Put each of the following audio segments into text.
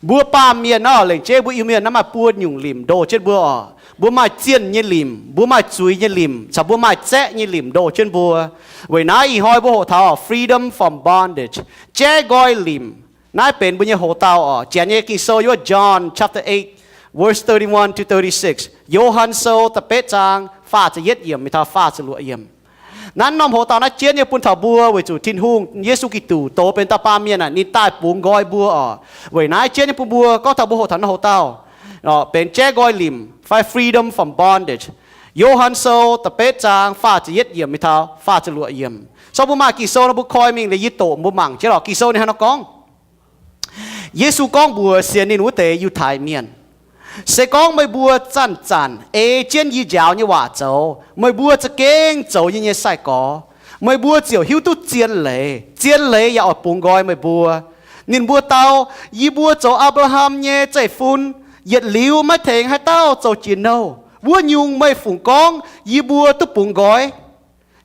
Mbuo baamh mienh nor, lengc jeiv mbuo Iu-Mienh naaiv maaih buo nyungc limc ndoh jienv mbuo oc. Mbuo maaih zienh nyei limc, mbuo maaih zuiz nyei limc, caux mbuo maaih zaeqv nyei limc ndoh jienv mbuo. Weic naaiv ih hnoi mbuo hoqc taux freedom from bondage, jaiv nqoi limc. Naaiv benx mbuo nyei hoc-dauh oc. Janx nyei Ging-Sou yiem wuov John chapter eight, verse thirty-one to thirty-six. Yo^han Sou da'betv zaang faah ziepc yietv yiemc mingh taux faah ziepc luoqc yiemc. Naaiv norm hoc-dauh naaiv jienv nyei bun taux mbuo weic zuqc Tin-Hungh, Yesu Giduc, doz benx dauh baamh mienh aeqv, ninh daaih bungx nqoi mbuo oc. Weic naaiv jienv nyei bun mbuo gorngv taux mbuo hoqc taux naaiv hoc-dauh benx jaiv nqoi limc fai freedom from bondage. Yo^han Sou da'betv zaang faah ziepc yietv yiemc mingh taux faah ziepc luoqc yiemc. So mbuo maaih Ging-Sou nor mbuo koi mingh liuz yie doqc mbuo mangc jienv lorqc. Ging-Sou ninh hnangv nor gorngv, Yesu gorngv mbuox sienx ninh wuov deix Yiutai Mienh, se gorngv meih mbuo zanc-zanc ei jienv yie njaaux nyei waac zoux, meih mbuo za'gengh zoux yie nyei sai-gorx. Meih mbuo ziouc hiuv duqv zien leiz. Zien leiz yaac oix bungx nqoi meih mbuo. Ninh mbuo dau, Yie mbuo zoux Apc^laa^ham nyei zeiv-fun. Yietc liuz maiv tengx haaix dauh zoux jiex nouh. Wuov nyungc meih fungc gorngv yie mbuo duqv bungx nqoi?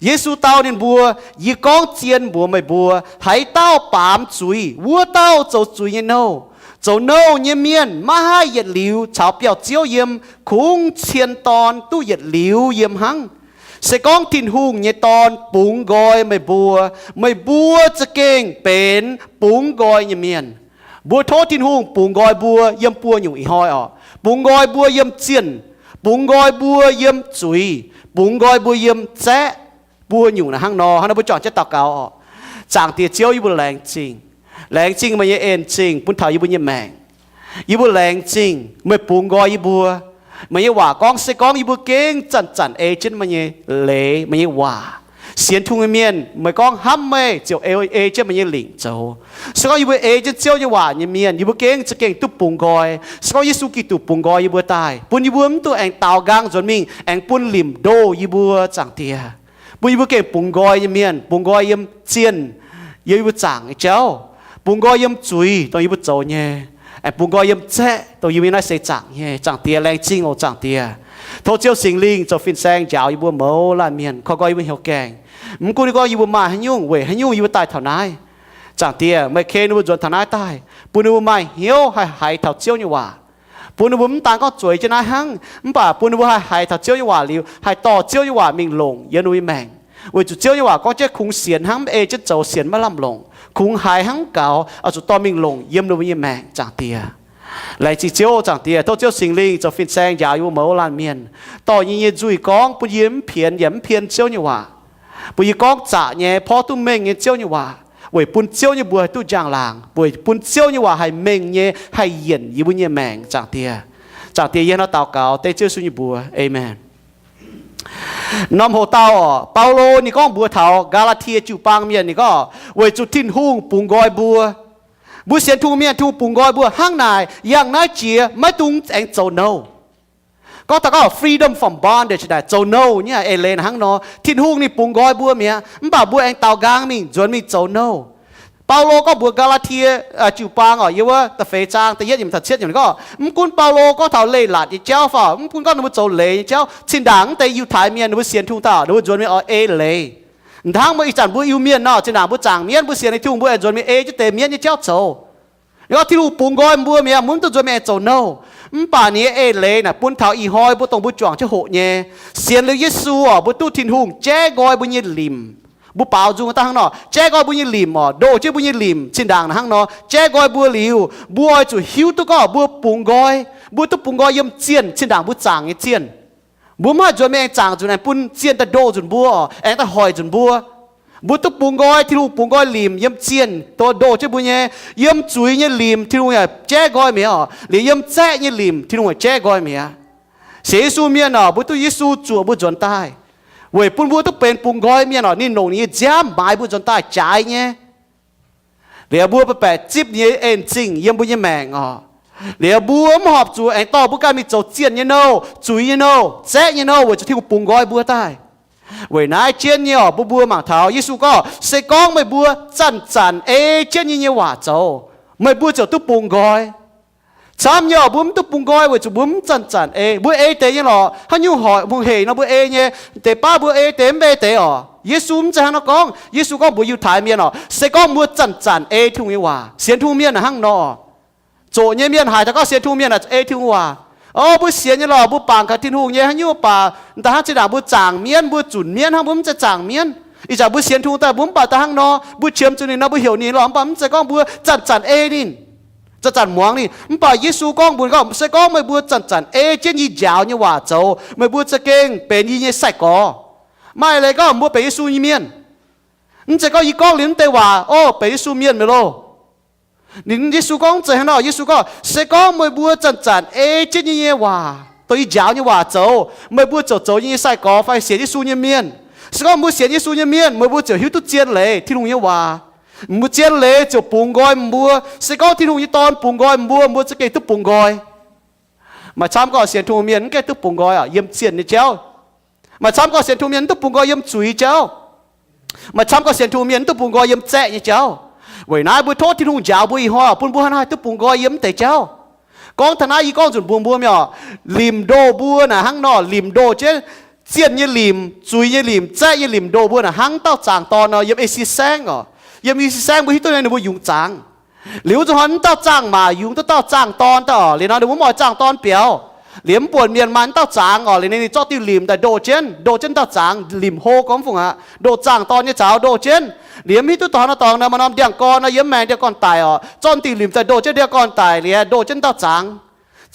Yesu dau ninh mbuo, Yie gorngv zien mbuox meih mbuo, haaix dauh baamz zuiz, wuov dauh zoux zuiz nyei nouh. Zoux nouh nyei mienh maiv haih yietc liuz caux biauv-ziouv yiem. Kungx cien dorn duqv yietc liuz yiem hnangv. Se gorngv Tin-Hungh nyei Dorn bungx nqoi meih mbuo, meih mbuo za'gengh benx bungx nqoi nyei mienh. Mbuo tov Tin-Hungh bungx nqoi mbuo yiem buo nyungc ih hnoi oc. Bungx nqoi mbuo yiem zienh, bungx nqoi mbuo yiem zuiz, bungx nqoi mbuo yiem zaeqv. Buo nyungc naaiv hnangv nor, hnangv nor mbuo juangc jienv daux gaux oc. Zaangc Diex Ziouv, yie mbuo laengz zingh. Laengz zingh meih nyei en-zingh bun taux yie mbuo nyei maengc. Yie mbuo laengz zingh meih bungx nqoi yie mbuo. Meih nyei waac gorngv, se gorngv yie mbuo gengh zanc-zanc ei jienv meih nyei leiz, meih nyei waac. Sienx Tin-Hungh nyei mienh, meih gorngv hnamv meih ziouc ei, ei jienv meih nyei lingc zoux. Se gorngv yie mbuo ei jienv Ziouv nyei waac nyei mienh, yie mbuo gengh za'gengh duqv bungx nqoi. Se gorngv Yesu Giduc bungx nqoi yie mbuo daaih, bun yie mbuo mv duqv aengx daaux nqaang nzuonx mingh aengx bun limc ndoh yie mbuo, Zaangc Diex. Bun yie mbuo gengh bungx nqoi nyei mienh, bungx nqoi yiem zienh, yiem yie mbuo zaangc nyei jauv, bungx nqoi yiem zuiz dongh yie mbuo zoux nyei, aengx bungx nqoi yiem zaeqv dongh yie mbuo nyei naaiv seix zaangc nyei. Zaangc Diex, laengz zingh oc, Zaangc Diex. Tov Ziouv Singx Lingh zoux fin-saeng njaaux yie mbuo mouz laanh mienh, koi nqoi yie mbuo hnyouv gaengh. Mv gunv gorngv yie mbuo maaih haaix nyungc, weic haaix nyungc yie mbuo daaih taux naaiv, Zaangc Diex, meih ken ninh mbuo nzuonx taux naaiv daaih, bun ninh mbuo maaih hnyouv haih haiz taux Ziouv nyei waac. Bun ninh mbuo mv daan gorngv zueiz jienv naaiv hnangv, mv baac bun ninh mbuo haih haiz taux Ziouv nyei waac liuz, haih dorh Ziouv nyei waac mingh longc yiem ninh mbuo nyei maengc. Weic zuqc Ziouv nyei waac gorngv jienv kungx sienx hnangv mv ei jienv zoux sienx maiv lamh longc, kungx haiz hnangv mv gaux, oix zuqc dorh mingh longc yiem ninh mbuo nyei maengc, Zaangc Diex. Laengz zingh Ziouv, Zaangc Diex. Tov Ziouv Singx Lingh zoux fin-saeng njaaux yie mbuo mouz laanh mienh, dorh yie nyei nzuih gorngv bun yie mv pienx yaac mv pien Ziouv nyei waac, bun yie gorngv zaqc nyei, porv duqv mengh nyei Ziouv nyei waac, weic bun Ziouv nyei mbuox haih duqv njang-laangc, weic bun Ziouv nyei waac haih mengh nyei, haih yienc yie mbuo nyei maengc, Zaangc Diex. Zaangc Diex, yie hnangv naaiv daux gaux dengv Ziouv Yesu nyei mbuox. Aamen. Norm hoc-dauh oc, Baulo ninh gorngv mbuox taux Gaa^laa^tie jiu-baang mienh, ninh gorngv, weic zuqc Tin-Hungh bungx nqoi mbuo. Mbuo sienx Tin-Hungh mienh, Tin-Hungh bungx nqoi mbuo hnangv naaic, yangh naaiv jiex maiv dungx aengx zoux nouh. Gorngv taux gorngv freedom from bondage naaic, zoux nouh nyei eix leiz naaic hnangv nor. Tin-Hungh ninh bungx nqoi mbuo mi'aqv, mv baac mbuo aengx daaux nqaang mingh nzuonx mingh zoux nouh. Baulo gorngv mbuox Gaa^laa^tie jiu-baang oc, yiem wuov da'feix zaang da'yietv yiemc taux cietv yiemc gorngv, mv gunv Baulo gorngv taux leiz-latc nyei jauv fai mv gunv gorngv ninh mbuo zoux leiz nyei jauv, zinh ndaangc mv deix Yiutai Mienh ninh mbuo sienx Tin-Hungh daaih, ninh mbuo nzuonx mingh oix ei leiz. Hnangv meih ih zanc mbuo Iu-Mienh nor, zinh ndaangc mbuo zaangc mienv, mbuo sienx Tin-Hungh, mbuo aengx nzuonx mingh ei jienv deix mienv nyei jauv zoux. Ninh gorngv Tin-Hungh bungx nqoi mbuo mi'aqv, mbuo mv duqv nzuonx mingh aengx zoux nouh. Mv baac ninh nyei eix leiz naaic bun taux ih hnoi mbuo dongh mbuo juangc jienv hoqc nyei, sienx liuz Yesu oc, mbuo duqv Tin-Hungh jaiv nqoi mbuo nyei limc. Mbuo baaux nzung daaih hnangv nor, jaiv nqoi mbuo nyei limc oc, ndoh jienv mbuo nyei limc zinh ndaangc naaic hnangv nor, jaiv nqoi mbuo liuz, mbuo oix zuqc hiuv duqv gorngv mbuo bungx nqoi. Mbuo duqv bungx nqoi yiem zienh, zinh ndaangc mbuo zaangc nyei zienh. Mbuo mv haih nzuonx mingh aengx zaangc nzunc aengx bun zienh daaih ndoh nzunc mbuo, aengx daaih hoic nzunc mbuo. Mbuo duqv bungx nqoi, Tin-Hungh bungx nqoi limc yiem zienh, dongh ndoh jienv mbuo nyei. Yiem zuiz nyei limc Tin-Hungh yaac jaiv nqoi mi'aqv oc. Liuz yiem zaeqv nyei limc Tin-Hungh yaac jaiv nqoi mi'aqv. Sienx Yesu mienh oc, mbuo duqv Yesu zuoqc mbuo nzuonx daaih, weic bun mbuo duqv benx bungx nqoi mienh oc. Ninh longc ninh nyei nziaamv maaiz mbuo nzuonx daaih jaaix nyei. Liuz mbuo baeqc zipv ninh nyei en-zingh yiem mbuo nyei maengc oc. Liuz mbuo mv horpc zuqc aengx dorh mbuo ganh mingh zoux zienh nyei nouh, zuiz nyei nouh, zaeqv nyei nouh, weic zuqc Tin-Hungh bungx nqoi mbuo daaih. Weic naaiv jienv nyei oc, mbuo mbuo mangc taux Yesu gorngv, se gorngv meih mbuo zanc-zanc ei jienv yie nyei waac zoux, meih mbuo ziouc duqv bungx nqoi. Camv nyei oc, mbuo mv duqv bungx nqoi weic zuqc mbuo mv zanc-zanc ei. Mbuo ei deix nyei lorqc, haaix nyungc hoic hungh heic nor mbuo ei nyei. Deix baav mbuo ei deix mv ei deix oc. Yesu mv zeiz hnangv nor gorngv. Yesu gorngv mbuox Yiutai Mienh oc, se gorngv mbuo zanc-zanc ei Tin-Hungh nyei waac. Sienx Tin-Hungh mienh hnangv nor. Zoqc nyei mienh haiz taux gorngv sienx Tin-Hungh mienh ei Tin-Hungh waac. O, mbuo sienx nyei lorqc, mbuo bangc gaax Tin-Hungh nyei haaix nyungc baac da'hnangv zinh ndaangc mbuo zaangc mienv, mbuo zunc mienv hnangv, mbuo mv zeiz zaangc mienv. Ih zanc mbuo sienx Tin-Hungh daaih, mbuo mv baac da'hnangv nor, mbuo qiemx zuqc ninh nor, mbuo heuc ninh lorqc, mv baac mv zeiz gorngv mbuo zanc-zanc ei ninh, zanc-zanc muangx ninh. Mv baac Yesu gorngv mbuox gaax, se gorngv meih mbuo zanc-zanc ei jienv yie njaaux nyei waac zoux, meih mbuo za'gengh benx yie nyei sai-gorx. Maaih leiz gorngv mbuo benx Yesu nyei mienh. Mv zeiz gorngv yie gorngv liuz mv deix waac, o, benx Yesu mienh mi'aqv loh. Ninh, Yesu gorngv mv zeiz hnangv nor. Yesu gorngv, se gorngv meih mbuo zanc-zanc ei jienv yie nyei waac, dongh yie njaaux nyei waac zoux, meih mbuo ziouc zoux yie nyei sai-gorx fai sienx Yesu nyei mienh. Se gorngv mbuo sienx Yesu nyei mienh, meih mbuo ziouc hiuv duqv zien leiz Tin-Hungh nyei waac. Mbuo zien leiz ziouc bungx nqoi mbuo. Se gorngv Tin-Hungh nyei Dorn bungx nqoi mbuo, mbuo za'gengh duqv bungx nqoi. Maaih camv gorngv sienx Tin-Hungh mienh mv gaengh duqv bungx nqoi oc, yiem zienh nyei jauv. Maaih camv gorngv sienx Tin-Hungh mienh mv duqv bungx nqoi yiem zuiz jauv. Maaih camv gorngv sienx Tin-Hungh mienh mv duqv bungx nqoi yiem zaeqv nyei jauv. Weic naaiv mbuo tov Tin-Hungh njaaux mbuo ih hnoi oc, bun mbuo haih duqv bungx nqoi yiem mv deix jauv. Gorngv taux naaiv yie gorngv nzunc mbuox mbuo mi'aqv oc, limc ndoh mbuo naaic hnangv nor, limc ndoh jienv zienh nyei limc, zuiz nyei limc, zaeqv nyei limc ndoh mbuo naaic hnangv dauh zaangc dorn nor, yiem ei si saengv oc. Yiem ei si saengv mbuo hiuv duqv ninh mbuo yungz zaangc. Liuz wuov zuqc hnoi mv dauh zaangc maac yungz duqv dauh zaangc dorn daaih oc, liuz nor ninh mbuo mv oix zaangc dorn biaux. Liuz mv buonc mienh maaih mv dauh zaangc oc, liuz ninh zorqv diuh limc daaih ndoh jienv, ndoh jienv dauh zaangc, limc hlo gormx fungc aqv, ndoh zaangc dorn nyei zaux ndoh jienv. Liuz mv hiuv duqv dorh hnangv dorngx nor, maaih norm ndiangx-gorn nor yiem maengx ndiangx-gorn daic oc, zorqv diuh limc daaih ndoh jienv ndiangx-gorn daic liuz ndoh jienv dauh zaangc.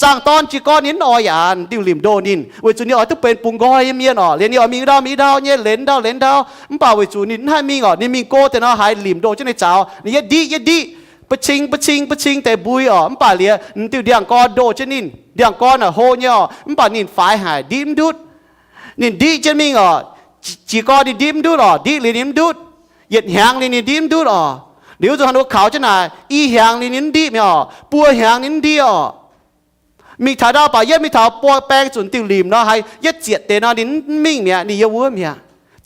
Zaangc dorn jiez gorn ninh mv oix yaac diuh limc ndoh ninh, weic zuqc ninh oix duqv benx bungx nqoi nyei mienh oc. Liuz ninh oix mingh ndau mingh ndau nyei, lenz ndau lenz ndau, mv baac weic zuqc ninh mv haih mingh oc, ninh mingh go deix nor haiz limc ndoh jienv ninh zaux, ninh yietv ndiqv yietv ndiqv, ba'cing ba'cing ba'cing deix mbui oc, mv baac liuz ninh diuh ndiangx-gorn ndoh jienv ninh. Ndiangx-gorn naaic hlo nyei oc, mv baac ninh faix haic, ndiqv mv ndutv. Ninh ndiqv jienv mingh oc, jiez gorn ninh ndiqv mv ndutv oc, ndiqv liuz ninh mv ndutv. Yietc hnyangx liuz ninh ndiqv mv ndutv oc. Liuz zuqc hnangv nor kaux jienv naaic, i hnyangx liuz ninh mv ndiqv mi'aqv oc, buo hnyangx ninh mv ndiqv oc. Mingh taux ndau baac yietv mingh taux buo baeng zunc diuh limc nor, haiz yietv zietc deix nor ninh mv mingh mi'aqv, ninh yiem wuov mi'aqv.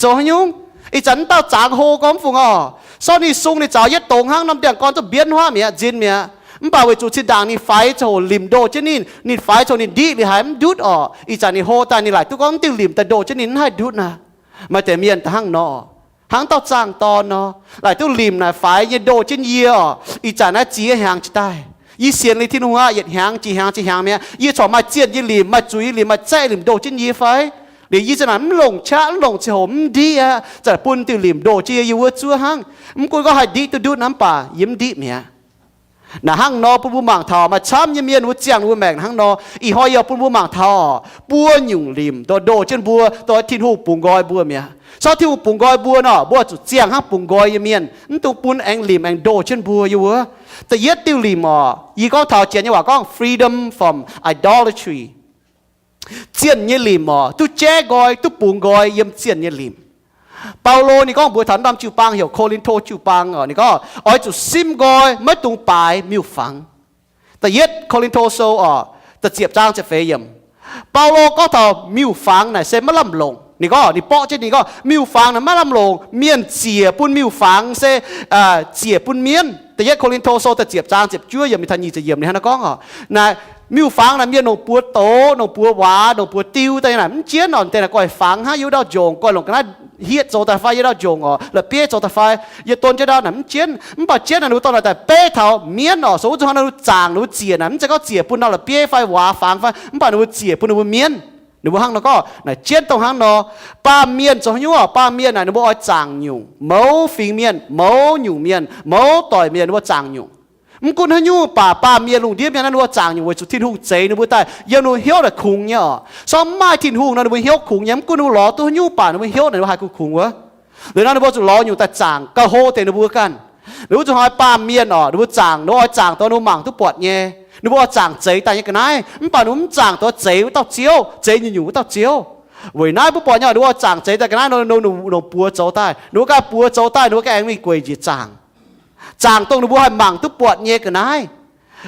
Zoux haaix nyungc? Ih zanc mv dauh zaangc hlo gormx fungc oc. Sortv ninh sung ninh zaux yietv dongz hnangv, norm ndiangx-gorn zungv mbienv huaav mi'aqv, nzin mi'aqv. Mv baac weic zuqc zinh ndaangc ninh faix coc limc ndoh jienv ninh, ninh faix coc ninh ndiqv liuz haiz mv ndutv oc. Ih zanc ninh hlo daaih ninh laaic duqv gorngv diuh limc daaih ndoh jienv ninh mv haih ndutv naaic. Maaih deix mienh da'hnangv nor, hnangv dauh zaangh dorn nor, laaic duqv limc naaic faix nyei ndoh jienv yie oc. Ih zanc naaiv ziex hnyangx jiex daaih, yie sienx liuz Tin-Hungh aqv, yietc hnyangx jiex hnyangx jiex hnyangx mi'aqv, yie corc maaih zienh nyei limc, maaih zuiz nyei limc, maaih zaeqv limc ndoh jienv yie fai? Liuz yie zinh naaic mv longc qaqv, mv longc ziangh hoc mv ndiqv aqv, zanc bun diuh limc ndoh jienv yie wuov zuov hnangv. Mv gunv gorngv haih ndiqv duqv ndutv nor, mv baac yie mv ndiqv mi'aqv. Naaic hnangv nor bun mbuo mangc taux, maaih camv nyei mienh wuov ziangh wuov maengc hnangv nor. Ih hnoi yie bun mbuo mangc taux buo nyungc limc ndoh ndoh jienv mbuo, dongh Tin-Hungh bungx nqoi mbuo mi'aqv. Corc Tin-Hungh bungx nqoi mbuo nor, mbuo zuqc ziangh hnangv bungx nqoi nyei mienh, mv dungx bun aengx limc aengx ndoh jienv mbuo yie wuov. Da'yietv diuh limc oc, yie gorngv taux Janx nyei waac gorngv freedom from idolatry. Zienh nyei limc oc, duqv jaiv nqoi, duqv bungx nqoi yiem zienh nyei limc. Baulo ninh gorngv mbuox taux norm jiu-baang heuc Ko^lin^to jiu-baang oc, ninh gorngv oix zuqc simv nqoi, maiv dungx baaix miuc-fangx. Da'yietv Ko^lin^to sou oc, da'ziepc zaang ziepc feix yiemc. Baulo gorngv taux miuc-fangx naaic se maiv lamh longc. Ninh gorngv, ninh borqv jienv ninh gorngv miuc-fangx naaic maiv lamh longc, mienh ziec bun miuc-fangx se ziec bun mienv. Da'yietv Ko^lin^to sou da'ziepc zaang ziepc juov yiemc, ninh taux nyic ziepc yiemc ninh hnangv naaiv gorngv oc, naaic miuc-fangx naaic mienh longc buoz douz, longc buoz waac, longc buoz diu daaih naaic mv jienv oc, deix naaic guaih fangx hnangv yie wuov ndau njongc, guaih longc ga'naaiv hietv zoux daaih fai yie ndau njongc oc, la'bieiv zoux daaih fai, yie don jienv ndau naaic mv jienv. Mv baac jienv naaic ninh mbuo dorh naaic daaih beiv taux mienv oc. So wuov zuqc hnangv ninh mbuo zaangc ninh mbuo ziec naaic mv zeiz gorngv ziec bun ndau la'bieiv fai waac fangx fai, mv baac ninh mbuo ziec bun ninh mbuo mienv. Ninh mbuo hnangv nor gorngv naaic jienv dongh hnangv nor. Baamh mienh zoux haaix nyungc oc? Baamh mienh naaic ninh mbuo oix zaangc nyungc. Mouz fingx mienh, mouz nyungc mienh, mouz doic mienh ninh mbuo zaangc nyungc. Mv gunv haaix nyungc baac baamh mienh lungh ndiev mienh naaiv ninh mbuo zaangc nyungc weic zuqc Tin-Hungh zeix ninh mbuo daaih yiem ninh mbuo hnyouv naaic kungx nyei oc. So mv maaih Tin-Hungh nor ninh mbuo hnyouv kungx nyei, mv gunv ninh mbuo lorz duqv haaix nyungc baac ninh mbuo hnyouv naaic ninh mbuo haih kungx kungx wuov. Liuz nor ninh mbuo zuqc lorz nyungc daaih zaangc gauh hlo deix ninh mbuo ganh. Ninh mbuo zuqc hnoi baamh mienh oc, ninh mbuo zaangc, ninh mbuo oix zaangc dongh ninh mbuo mangc duqv buatc nyei. Ninh mbuo oix zaangc zeix daaih nyei ga'naaiv, mv baac ninh mbuo mv zaangc dongh zeix wuov dauh Ziouv, zeix nyungc-nyungc wuov dauh Ziouv. Weic naaiv mbuo buatc nyei oc, ninh mbuo oix zaangc zeix daaih ga'naaiv nor, ninh mbuo longc buoz zoux daaih, ninh mbuo ganh buoz zoux daaih, ninh mbuo ganh aengx mingh gueic njiec zaangc. Zaangc dongh ninh mbuo haih mangc duqv buatc nyei ga'naaiv.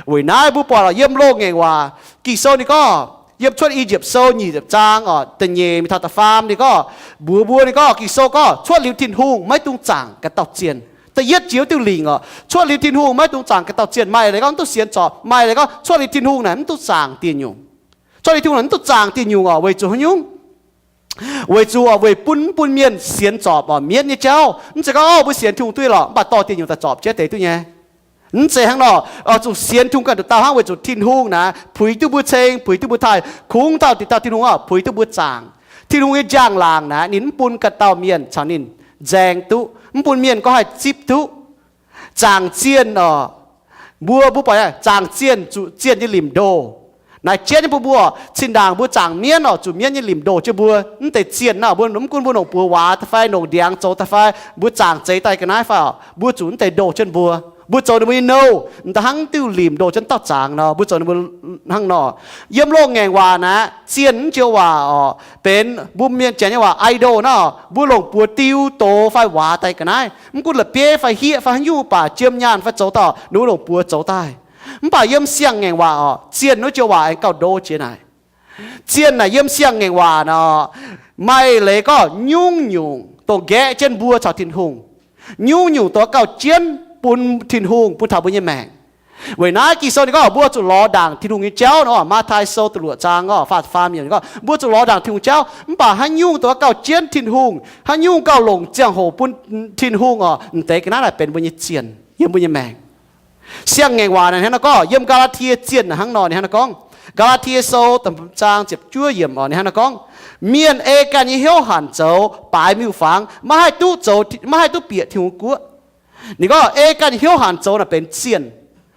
Weic naaiv mbuo buatc oc, yiem Loz-Ngaengc Waac Ging-Sou ninh gorngv, yiem Cuotv I^yipv Sou nyic ziepc zaang oc, da'nyeic mingh taux da'faam ninh gorngv, mbuox mbuo ninh gorngv, Ging-Sou gorngv cuotv liuz Tin-Hungh maiv dungx zaangc gaax dauh zienh. Da'yietv jiex wuov diuh lingc oc, cuotv liuz Tin-Hungh maiv dungx zaangc gaax dauh zienh. Maaih leiz gorngv mv duqv sienx zorpc, maaih leiz gorngv cuotv liuz Tin-Hungh naaic mv dungx zaangc dieh nyungc. Cuotv liuz Tin-Hungh naaic mv dungx zaangc dieh nyungc oc, weic zuqc haaix nyungc? Weic zuqc oc, weic bun, bun mienh sienx zorpc oc, mienv nyei jauv. Mv zeiz gorngv oc mbuo sienx Tin-Hungh duqv lorqc, mv baac dorh dieh nyungc daaih zorpc jienv deix duqv nyei. Mv zeiz hnangv nor, zuqc sienx Tin-Hungh ganh nduqc dauh hnangv, weic zuqc Tin-Hungh naaic puix duqv mbuo ceng, puix duqv mbuo taaih, kungx dauh dingc dauh Tin-Hungh oc, puix duqv mbuo zaangc. Tin-Hungh nyei njang-laangc naaic ninh mv bun ganh dauh mienh caux ninh nzaeng duqv, mv bun mienh gorngv haih zipv duqv. Zaangc zienh oc, mbuo, mbuo buatc zaangc zienh zuqc zienh nyei limc ndoh. Naaiv jienv nyei bun mbuo, zinh ndaangc mbuo zaangc mienv oc, zuqc mienv nyei limc ndoh jienv mbuo. Mv deix zienh naaic mbuo mv gunv mbuo longc buoz waac daaih fai longc ndiangx zoux daaih fai mbuo zaangc zeix daaih ga'naaiv fai oc, mbuo zuqc mv deix ndoh jienv mbuo. Mbuo zoux ninh mbuo nyei nouh, m'daaih hnangv diuh limc ndoh jienv dauh zaangc nor, mbuo zoux ninh mbuo hnangv nor. Yiem loz-ngaengc waac naaic, zienh mv joux waac oc, benx mbuo mienh janx nyei waac idol naaiv oc, mbuo longc buoz diu, doz fai waac daaih ga'naaiv. Mv gunv la'bieiv fai hieqv fai haaix nyungc baac jiem nyaanh fai zoux dauh ninh mbuo longc buoz zoux daaih. Mv baac yiem siang-ngaengc waac oc, zienh wuov joux waac aengx gauh ndo jiex naaic. Zienh naaic yiem siang-ngaengc waac nor, maaih leiz gorngv nyungc-nyungc dongh nqaeqv jienv mbuo caux Tin-Hungh. Nyungc-nyungc dongh gauh jienv bun Tin-Hungh bun taux mbuo nyei maengc. Weic naaiv Ging-Sou ninh gorngv mbuo zuqc lorz ndaangc Tin-Hungh nyei jauv nor, Matv^tai Sou da'luoqc zaang orqc, faah ziepc faam yiemc ninh gorngv mbuo zuqc lorz ndaangc Tin-Hungh jauv. Mv baac haaix nyungc dongh gauh jienv Tin-Hungh, haaix nyungc gauh longc ziangh hoc bun Tin-Hungh oc, m'deix ga'naaiv naaic benx mbuo nyei zienh yiem mbuo nyei maengc. Siang-ngaengc waac naaic hnangv nor gorngv, yiem Gaa^laa^tie zienh naaic hnangv nor ninh hnangv nor gorngv. Gaa^laa^tie Sou da'hmz zaang ziepc juov yiemc oc, ninh hnangv nor gorngv, mienh ei ganh nyei hnyouv hanc zoux baaix miuc-fangx, maiv haih duqv zoux, maiv haih duqv bieqc Tin-Hungh guoqv. Ninh gorngv ei ganh nyei hnyouv hanc zoux naaic benx zienh.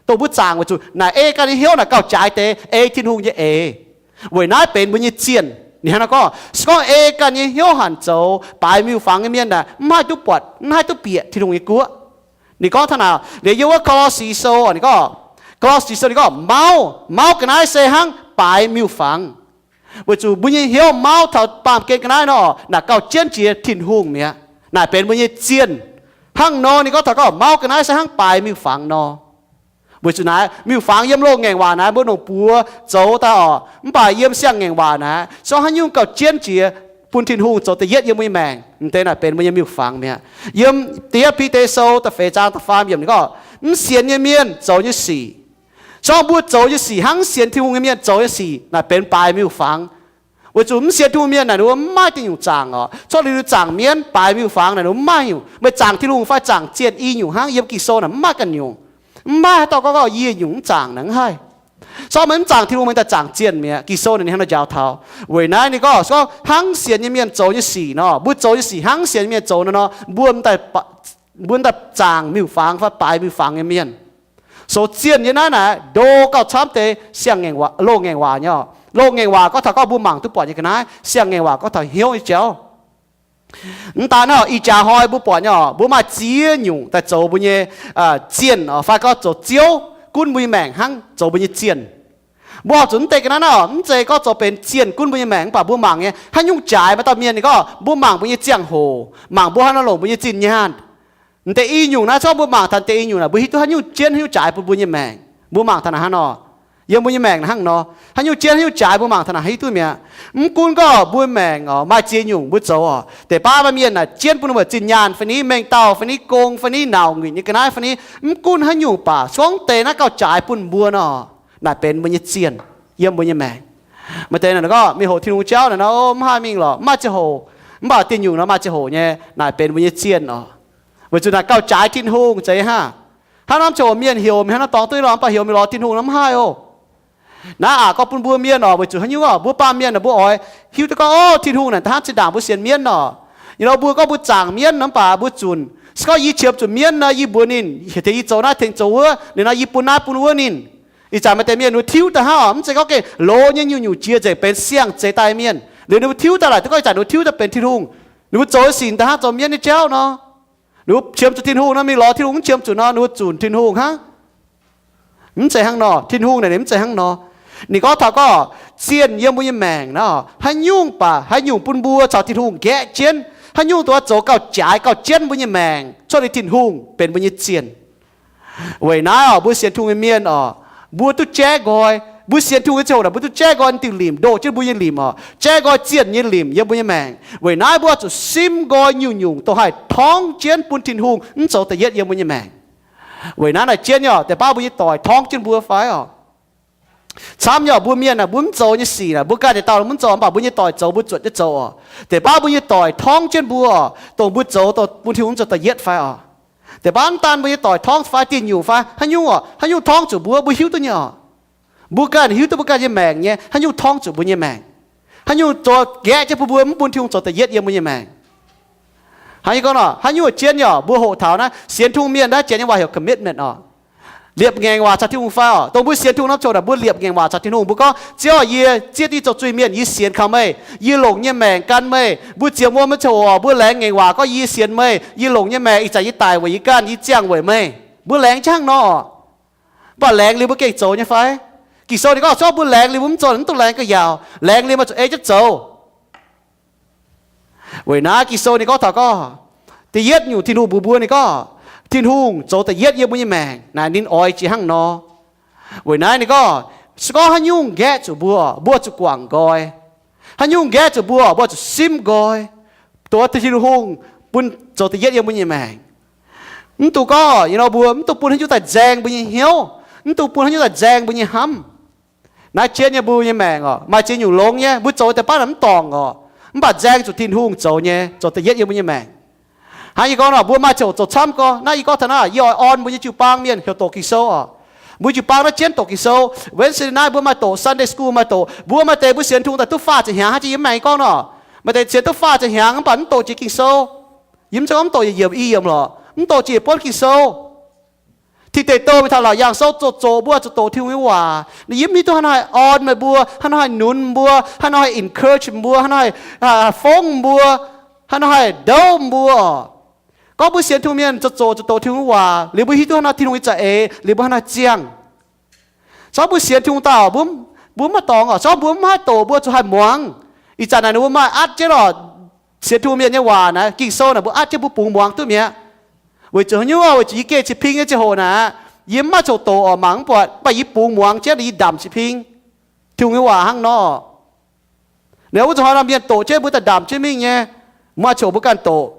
Dongh mbuo zaangc weic zuqc naaic ei ganh nyei hnyouv naaic gauh jaaix deix ei Tin-Hungh nyei eix. Weic naaiv benx mbuo nyei zienh. Ninh hnangv nor gorngv, se gorngv ei ganh nyei hnyouv hanc zoux baaix miuc-fangx nyei mienh naaic mv haih duqv buatc, mv haih duqv bieqc Tin-Hungh nyei guoqv. Ninh gorngv taux naaic, liuz yiem wuov Ko^lo^si Sou, ninh gorngv, Ko^lo^si Sou ninh gorngv, mauv, mauv ga'naaiv se hnangv baaix miuc-fangx. Weic zuqc mbuo nyei hnyouv mauv taux baamh gen ga'naaiv nor, naaic gauh jienv jiex Tin-Hungh mi'aqv. Naaic benx mbuo nyei zienh. Hnangv nor ninh gorngv taux gorngv mauv ga'naaiv se hnangv baaix miuc-fangx nor. Weic zuqc naaiv miuc-fangx yiem loz-ngaengc waac naaiv mbuo longc buoz zoux daaih oc, mv baac yiem siang-ngaengc waac naaiv se gorngv haaix nyungc gauh jienv jiex bun Tin-Hungh zoux da'yietv yiem mbuo nyei maengc, m'deix naaic benx mbuo nyei miuc-fangx mi'aqv. Yiem da'yietv Bide Sou da'feix zaang da'faam yiemc ninh gorngv, mv sienx nyei mienh zoux nyei sic, se gorngv mbuo zoux nyei sic hnangv mv sienx Tin-Hungh nyei mienh zoux nyei sic naaic benx baaix miuc-fangx. Weic zuqc mv sienx Tin-Hungh mienh naaic ninh mbuo mv maaih dingh nyungc zaangc oc. Cuotv liuz ninh zaangc mienv baaix miuc-fangx naaic ninh mbuo mv maaih nyungc. Meih zaangc Tin-Hungh fai zaangc zienh i nyungc hnangv, yiem Ging-Sou naaic mv maaih ganh nyungc. Mv maaih haaix dauh gorngv gorngv yie nyungc mv zaangc naaic mv haih. Se gorngv meih mv zaangc Tin-Hungh, meih daaih zaangc zienh mi'aqv. Ging-Sou naaic ninh hnangv nor njaaux taux. Weic naaiv ninh gorngv, se gorngv hnangv sienx nyei mienh zoux nyei sic nor, mbuo zoux nyei sic hnangv sienx nyei mienh zoux nor nor, mbuo daaih, mbuo daaih zaangc miuc-fangx fai baaix miuc-fangx nyei mienh. Sou zienh nyei naaiv naaic ndo gauh camv deix siang-ngaengc waac, loz-ngaengc waac nyei oc. Loz-ngaengc waac gorngv taux gorngv mbuo mangc duqv buatc nyei ga'naaiv, siang-ngaengc waac gorngv taux hnyouv nyei jauv. Mv daan naaiv oc, ih jaax hnoi mbuo buatc nyei oc, mbuo maaih ziex nyungc daaih zoux mbuo nyei zienh oc, fai gorngv zoux ziouv gunv mbuo nyei maengc hnangv zoux mbuo nyei zienh. Mbuo horpc zuqc mv deix ga'naaiv naaiv oc, mv zeiz gorngv zoux benx zienh gunv mbuo nyei maengc, mv baac mbuo mangc nyei haaix nyungc jaaix maaih dauh mienh ninh gorngv mbuo mangc mbuo nyei ziangh hoc, mangc mbuo haaix nor longc mbuo nyei zinh nyaanh. M'deix i nyungc naaiv, se gorngv mbuo mangc taux m'deix i nyungc naaic, mbuo hiuv duqv haaix nyungc jienv haaix nyungc jaaix bun mbuo nyei maengc. Mbuo mangc taux naaic hnangv nor, yiem mbuo nyei maengc naaic hnangv nor, haaix nyungc jienv haaix nyungc jaaix mbuo mangc taux naaic hiuv duqv mi'aqv. Mv gunv gorngv mbuo maengc oc maaih ziex nyungc mbuo zoux oc, deix baav maaih mienh naaic jienv bun mbuo zinh nyaanh fai ni, mengh dauh fai ni, gong fai ni, nauc nguitc nyei ga'naaiv fai ni, mv gunv haaix nyungc baac se gorngv deix naaiv gauh jaaix bun mbuo nor, naaic benx mbuo nyei zienh yiem mbuo nyei maengc. Maaih deix naaic gorngv mingh hoqc Tin-Hungh jauv naaic nor, mv haih mingh lorqc, mv maaih ziangh hoc. Mv baac dieh nyungc nor maaih ziangh hoc nyei, naaic benx mbuo nyei zienh oc. Weic zuqc naaic gauh jaaix Tin-Hungh zeiz hnangv. Hnangv naaiv ziangh hoc mienh heuc mingh hnangv naaiv dorngx duqv lorqc, mv baac heuc mingh lorz Tin-Hungh nor mv haih oc. Naaiv aqc gorngv bun mbuo mienh oc, weic zuqc haaix nyungc oc, mbuo baamh mienh naaic mbuo oix hiuv duqv gorngv, o, Tin-Hungh naaic da'hnangv zinh ndaangc mbuo sienx mienv oc. Yie nor mbuo gorngv mbuo zaangc mienv nor, mv baac mbuo zunc, se gorngv yie qiemx zuqc mienv nor, yie mbuox ninh, heuc deix yie zoux naaiv tengx zoux wuov, liuz nor yie bun naaiv bun wuov ninh. Ih zanc maaih deix mienh ninh mbuo tiuv daaih hnangv oc, mv zeiz gorngv gengh loz nyei nyungc-nyungc jiex nzengc benx siang-zeix daaih mienh. Liuz ninh mbuo tiuv daaih laaic duqv gorngv ih zanc ninh mbuo tiuv daaih benx Tin-Hungh. Ninh mbuo zoux nyei sic da'hnangv zoux mienv nyei jauv nor. Ninh mbuo qiemx zuqc Tin-Hungh nor, mingh lorz Tin-Hungh, mv qiemx zuqc nor, ninh mbuo zunc Tin-Hungh hnangv. Mv zeiz hnangv nor, Tin-Hungh naaic ninh mv zeiz hnangv nor. Ninh gorngv taux gorngv zienh yiem mbuo nyei maengc nor, haaix nyungc baac haaix nyungc bun mbuo caux Tin-Hungh nqaeqv jienv, haaix nyungc dongh zoux gauh jaaix gauh jienv mbuo nyei maengc cuotv liuz Tin-Hungh benx mbuo nyei zienh. Weic naaiv oc, mbuo sienx Tin-Hungh nyei mienh oc, mbuo duqv jaiv nqoi. Mbuo sienx Tin-Hungh nyei ziangh hoc naaic, mbuo duqv jaiv nqoi ninh diuh limc ndoh jienv mbuo nyei limc oc, jaiv nqoi zienh nyei limc yiem mbuo nyei maengc. Weic naaiv mbuo oix zuqc simv nqoi nyungc-nyungc dongh haih torngv jienv bun Tin-Hungh mv zoux da'yietv yiem mbuo nyei maengc. Weic naaiv naaic jienv nyei oc, deix baav mbuo nyei doic torngv jienv mbuo fai oc. Camv nyei oc, mbuo mienh naaic, mbuo mv zoux nyei sic naaic, mbuo ganh yietc dauh mv zoux, mv baac mbuo nyei doic zoux, mbuo zuotc jienv zoux oc. Deix baav mbuo nyei doic torngv jienv mbuo oc, dongh mbuo zoux dongh bun Tin-Hungh mv zoux da'yietv fai oc. Deix baav mv daan mbuo nyei doic torngv fai dinh nyungc fai haaix nyungc oc, haaix nyungc torngv zuqc mbuo, mbuo hiuv duqv nyei oc. Mbuo ganh hiuv duqv mbuo ganh nyei maengc nyei, haaix nyungc torngv zuqc mbuo nyei maengc. Haaix nyungc zoux gaeqv jienv bun mbuo mv bun Tin-Hungh zoux da'yietv yiem mbuo nyei maengc. Hnangv yie gorngv nor, haaix nyungc jienv nyei oc, mbuo hoqc taux naaiv sienx Tin-Hungh mienh naaiv janx nyei waac heuc commitment oc. Liepc ngaengc waac caux Tin-Hungh fai oc. Dongh mbuo sienx Tin-Hungh norm coc naaic, mbuo liepc ngaengc waac caux Tin-Hungh, mbuo gorngv, Ziouv, yie zieqv diqv zoux zuiz-mienh, yie sienx kaux meih, yie longc nyei maengc gan meih. Mbuo ziepc muoz maiv coc oc, mbuo laengz ngaengc waac gorngv, Yie sienx meih, yie longc nyei maengc ih zanc yie daic weic yie ganh, yie ziangh weic meih. Mbuo laengz jienv hnangv nor oc. Mv baac laengz liuz mbuo gengh zoux nyei fai? Ging-Sou ninh gorngv, se gorngv mbuo laengz liuz mbuo mv zoux, mv dungx laengz ga'yaauc. Laengz liuz maaih zuqc ei jienv zoux. Weic naaiv Ging-Sou ninh gorngv taux gorngv, da'yietv nyungc Tin-Hungh mbuox mbuo ninh gorngv, Tin-Hungh zoux da'yietv yiem mbuo nyei maengc naaic ninh oix jiex hnangv nor. Weic naaiv ninh gorngv, se gorngv haaix nyungc nqaeqv zuqc mbuo, mbuo zuqc guangc nqoi. Haaix nyungc nqaeqv zuqc mbuo, mbuo zuqc simv nqoi, dongh Tin-Hungh bun zoux da'yietv yiem mbuo nyei maengc. Mv dungx gorngv, you know, mbuo mv dungx bun haaix nyungc daaih nzaeng mbuo nyei hnyouv, mv dungx bun haaix nyungc daaih nzaeng mbuo nyei hnamv. Naaiv jienv nyei mbuo nyei maengc oc, maaih ziex nyungc longx nyei, mbuo zoux deix baav naaic mv dorngc oc. Mv baac nzaeng zuqc Tin-Hungh zoux nyei, zoux da'yietv yiem mbuo nyei maengc. Hnangv yie gorngv nor, mbuo maaih ziangh hoc zoux camv gorngv, naaiv yie gorngv taux naaiv, yie oix orn mbuo nyei jiu-baang mienh heuc doqc Ging-Sou oc. Mbuo jiu-baang naaiv jienv doqc Ging-Sou. Wednesday naaiv mbuo maaih doqc, Sunday school maaih doqc. Mbuo maaih deix mbuo sienx Tin-Hungh daaih duqv faah ziepc hnyangx hnangv, yie mv maaih gorngv nor. Maaih deix sienx duqv faah ziepc hnyangx mv baac mv doqc jiex Ging-Sou. Yie mv zeiz gorngv mv doqc yietc yiemc i yiemc lorqc, mv doqc jiex buonv Ging-Sou. Tin Deic Douh mingh taux Laauc Yaangh Sou zoqc zoqc mbuo zuqc doqc Tin-Hungh nyei waac. Yie mv hiuv duqv haaix nor haih orn meih mbuo, haaix nor haih nunx mbuo, haaix nor haih encourage mbuo, haaix nor haih fongv mbuo, haaix nor haih ndouv mbuo. Gorngv mbuo sienx Tin-Hungh mienh zoqc zoqc zuqc doqc Tin-Hungh nyei waac liuz, mbuo hiuv duqv haaix nor Tin-Hungh nyei za'eix liuz, mbuo haaix nor ziangh. Corc mbuo sienx Tin-Hungh dauh, mbuo mv maaih dorngx oc. Corc mbuo mv haih doqc, mbuo zuqc haih muangx. Ih zanc naaic ninh mbuo maaih atv jienv oc, sienx Tin-Hungh mienh nyei waac naaic, Ging-Sou naaic mbuo atv jienv mbuo bungx muangx duqv mi'aqv. Weic zuqc haaix nyungc oc? Weic zuqc yie geh cin-ping nyei ziangh hoc naaic, yie mv maaih ziouc doqc oc, mangc mv buatc, mv baac yie bungx muangx jienv yie ndamc cin-ping Tin-Hungh nyei waac hnangv nor. Liuz wuov zuqc hnoi nor mienh doqc jienv mbuo daaih ndamc jienv mingh nyei, maaih ziouc mbuo ganh doqc.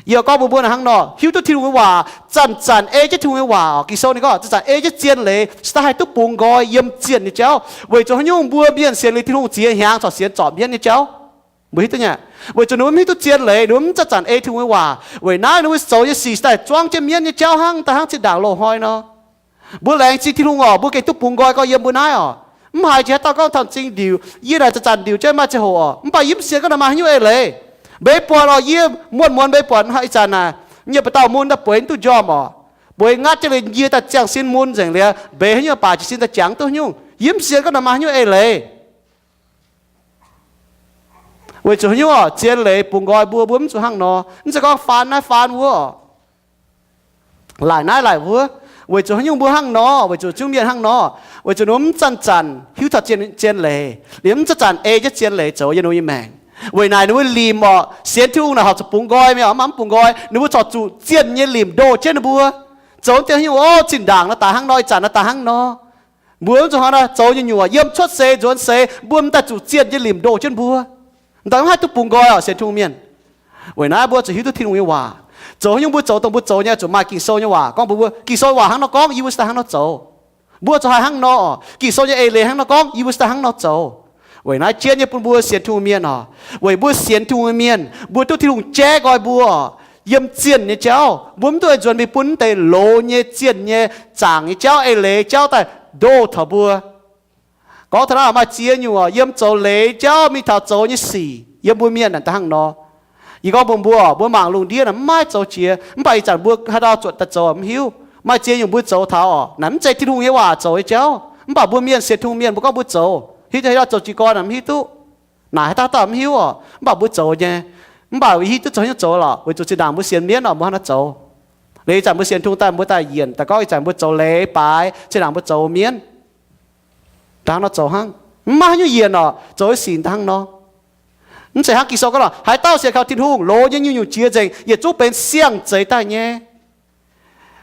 Yie gorngv mbuox mbuo naaic hnangv nor, hiuv duqv Tin-Hungh nyei waac, zanc-zanc ei jienv Tin-Hungh nyei waac oc. Ging-Sou ninh gorngv zanc-zanc ei jienv zien leiz, se daaih haih duqv bungx nqoi yiem zienh nyei jauv. Weic zuqc haaix nyungc? Mbuo mienh sienx liuz Tin-Hungh ziex hnyangx corc sienx zorc mienv nyei jauv. Mbuo hiuv duqv nyei? Weic zuqc ninh mbuo mv hiuv duqv zien leiz, ninh mbuo mv zanc-zanc ei Tin-Hungh nyei waac. Weic naaiv ninh mbuo zoux nyei sic se daaih zuangv jienv mienv nyei jauv hnangv, daaih hnangv zinh ndaangc loz-hnoi nor. Mbuo laengz zingh Tin-Hungh oc, mbuo gengh duqv bungx nqoi gorx yiem mbuo naaiv oc. Mv haiz jiex haaix dauh gorngv taux zingh ndiuc, yie naaic zanc-zanc ndiuc jienv maaih ziangh hoc oc, mv baac yie mv sienx gorngv naaic maaih haaix nyungc eix leiz. Mbeix buatc oc, yie muonz-muonz mbeix buatc ih zanc naaic, yie ba'dauh mun daaih bueix mv duqv njormh oc. Bueix ngatv jienv liuz yie daaih ziangh sin mun nzengc liuz, mbeix haaix nyungc baac jiez sin daaih jangx mv duqv haaix nyungc. Yie mv sienx gorngv naaic maaih haaix nyungc eix leiz. Weic zuqc haaix nyungc oc? Zien leiz bungx nqoi mbuo, mbuo mv zuqc hnangv nor. Mv zeiz gorngv faan naaiv faan wuov oc, laaic naaiv laaic wuov. Weic zuqc haaix nyungc mbuo hnangv nor? Weic zuqc zungv mienh hnangv nor. Weic zuqc ninh mbuo mv zanc-zanc hiuv taux zien, zien leiz, liuz mv zanc-zanc ei jienv zien leiz zoux yiem ninh mbuo nyei maengc. Weic naaic ninh mbuo limc oc, sienx Tin-Hungh naaic horpc zuqc bungx nqoi mi'aqv, mv baac mv bungx nqoi, ninh mbuo corc zuqc zienh nyei limc ndoh jienv ninh mbuo. Zoux dien haaix nyungc oc, zinh ndaangc naaiv daaih hnangv nor, ih zanc naaiv daaih hnangv nor. Mbuo zuqc hnangv naaiv zoux nyungc-nyungc, yiem cuotv seix nzuonx seix, mbuo m'daaih zuqc zienh nyei limc ndoh jienv mbuo. M'daaih mv haih duqv bungx nqoi oc, sienx Tin-Hungh mienh. Weic naaiv mbuo zuqc hiuv duqv Tin-Hungh nyei waac. Zoux haaix nyungc mbuo zoux, dongh mbuo zoux nyei zuqc maaih Ging-Sou nyei waac gorngv mbuox mbuo, Ging-Sou waac hnangv nor gorngv, yie mbuo se daaih hnangv nor zoux. Mbuo zuqc haih hnangv nor oc. Ging-Sou nyei eix leiz hnangv nor gorngv, yie mbuo se daaih hnangv nor zoux. Weic naaiv jienv nyei bun mbuo sienx Tin-Hungh mienh oc. Weic mbuo sienx Tin-Hungh nyei mienh, mbuo duqv Tin-Hungh jaiv nqoi mbuo oc, yiem zienh nyei jauv. Mbuo mv duqv oix nzuonx mingh bun deix loz nyei, zienh nyei, zaangc nyei jauv, eix leiz jauv daaih ndoh taux mbuo. Gorngv taux naaiv maaih ziex nyungc oc, yiem zoux leiz jauv mingh taux zoux nyei sic, yiem mbuo mienh naaic daaih hnangv nor. Yie gorngv mbuox mbuo, mbuo mangc lungh ndiev naaic mv maaih zoux jiex, mv baac ih zanc mbuo haaix dauh zuotc daaih zoux mv hiuv. Maaih ziex nyungc mbuo zoux taux oc, naaic mv zeiz Tin-Hungh nyei waac zoux nyei jauv, mv baac mbuo mienh sienx Tin-Hungh mienh mbuo gorngv mbuo zoux. Hiuv duqv haaix dauh zoux jiez gorn naaic mv hiuv duqv. Naaic haaix dauh dauh mv hiuv oc, mv baac mbuo zoux nyei. Mv baac hiuv duqv zoux haaix nyungc zoux lorqc, weic zuqc zinh ndaangc mbuo sienx mienv oc, mbuo hnangv naaiv zoux. Liuz ih zanc mbuo sienx Tin-Hungh daaih, mbuo daaih yienc daaih gorngv ih zanc mbuo zoux leiz baaix, zinh ndaangc mbuo zoux mienv. Daaih hnangv nor zoux hnangv, mv maaih haaix nyungc yienc oc, zoux nyei sic daaih hnangv nor. Mv zeiz hnangv Ging-Sou gorngv lorqc, haaix dauh sienx kaux Tin-Hungh, loz nyei nyungc-nyungc jiex nzengc, yietc zungv benx siang-zeix daaih nyei.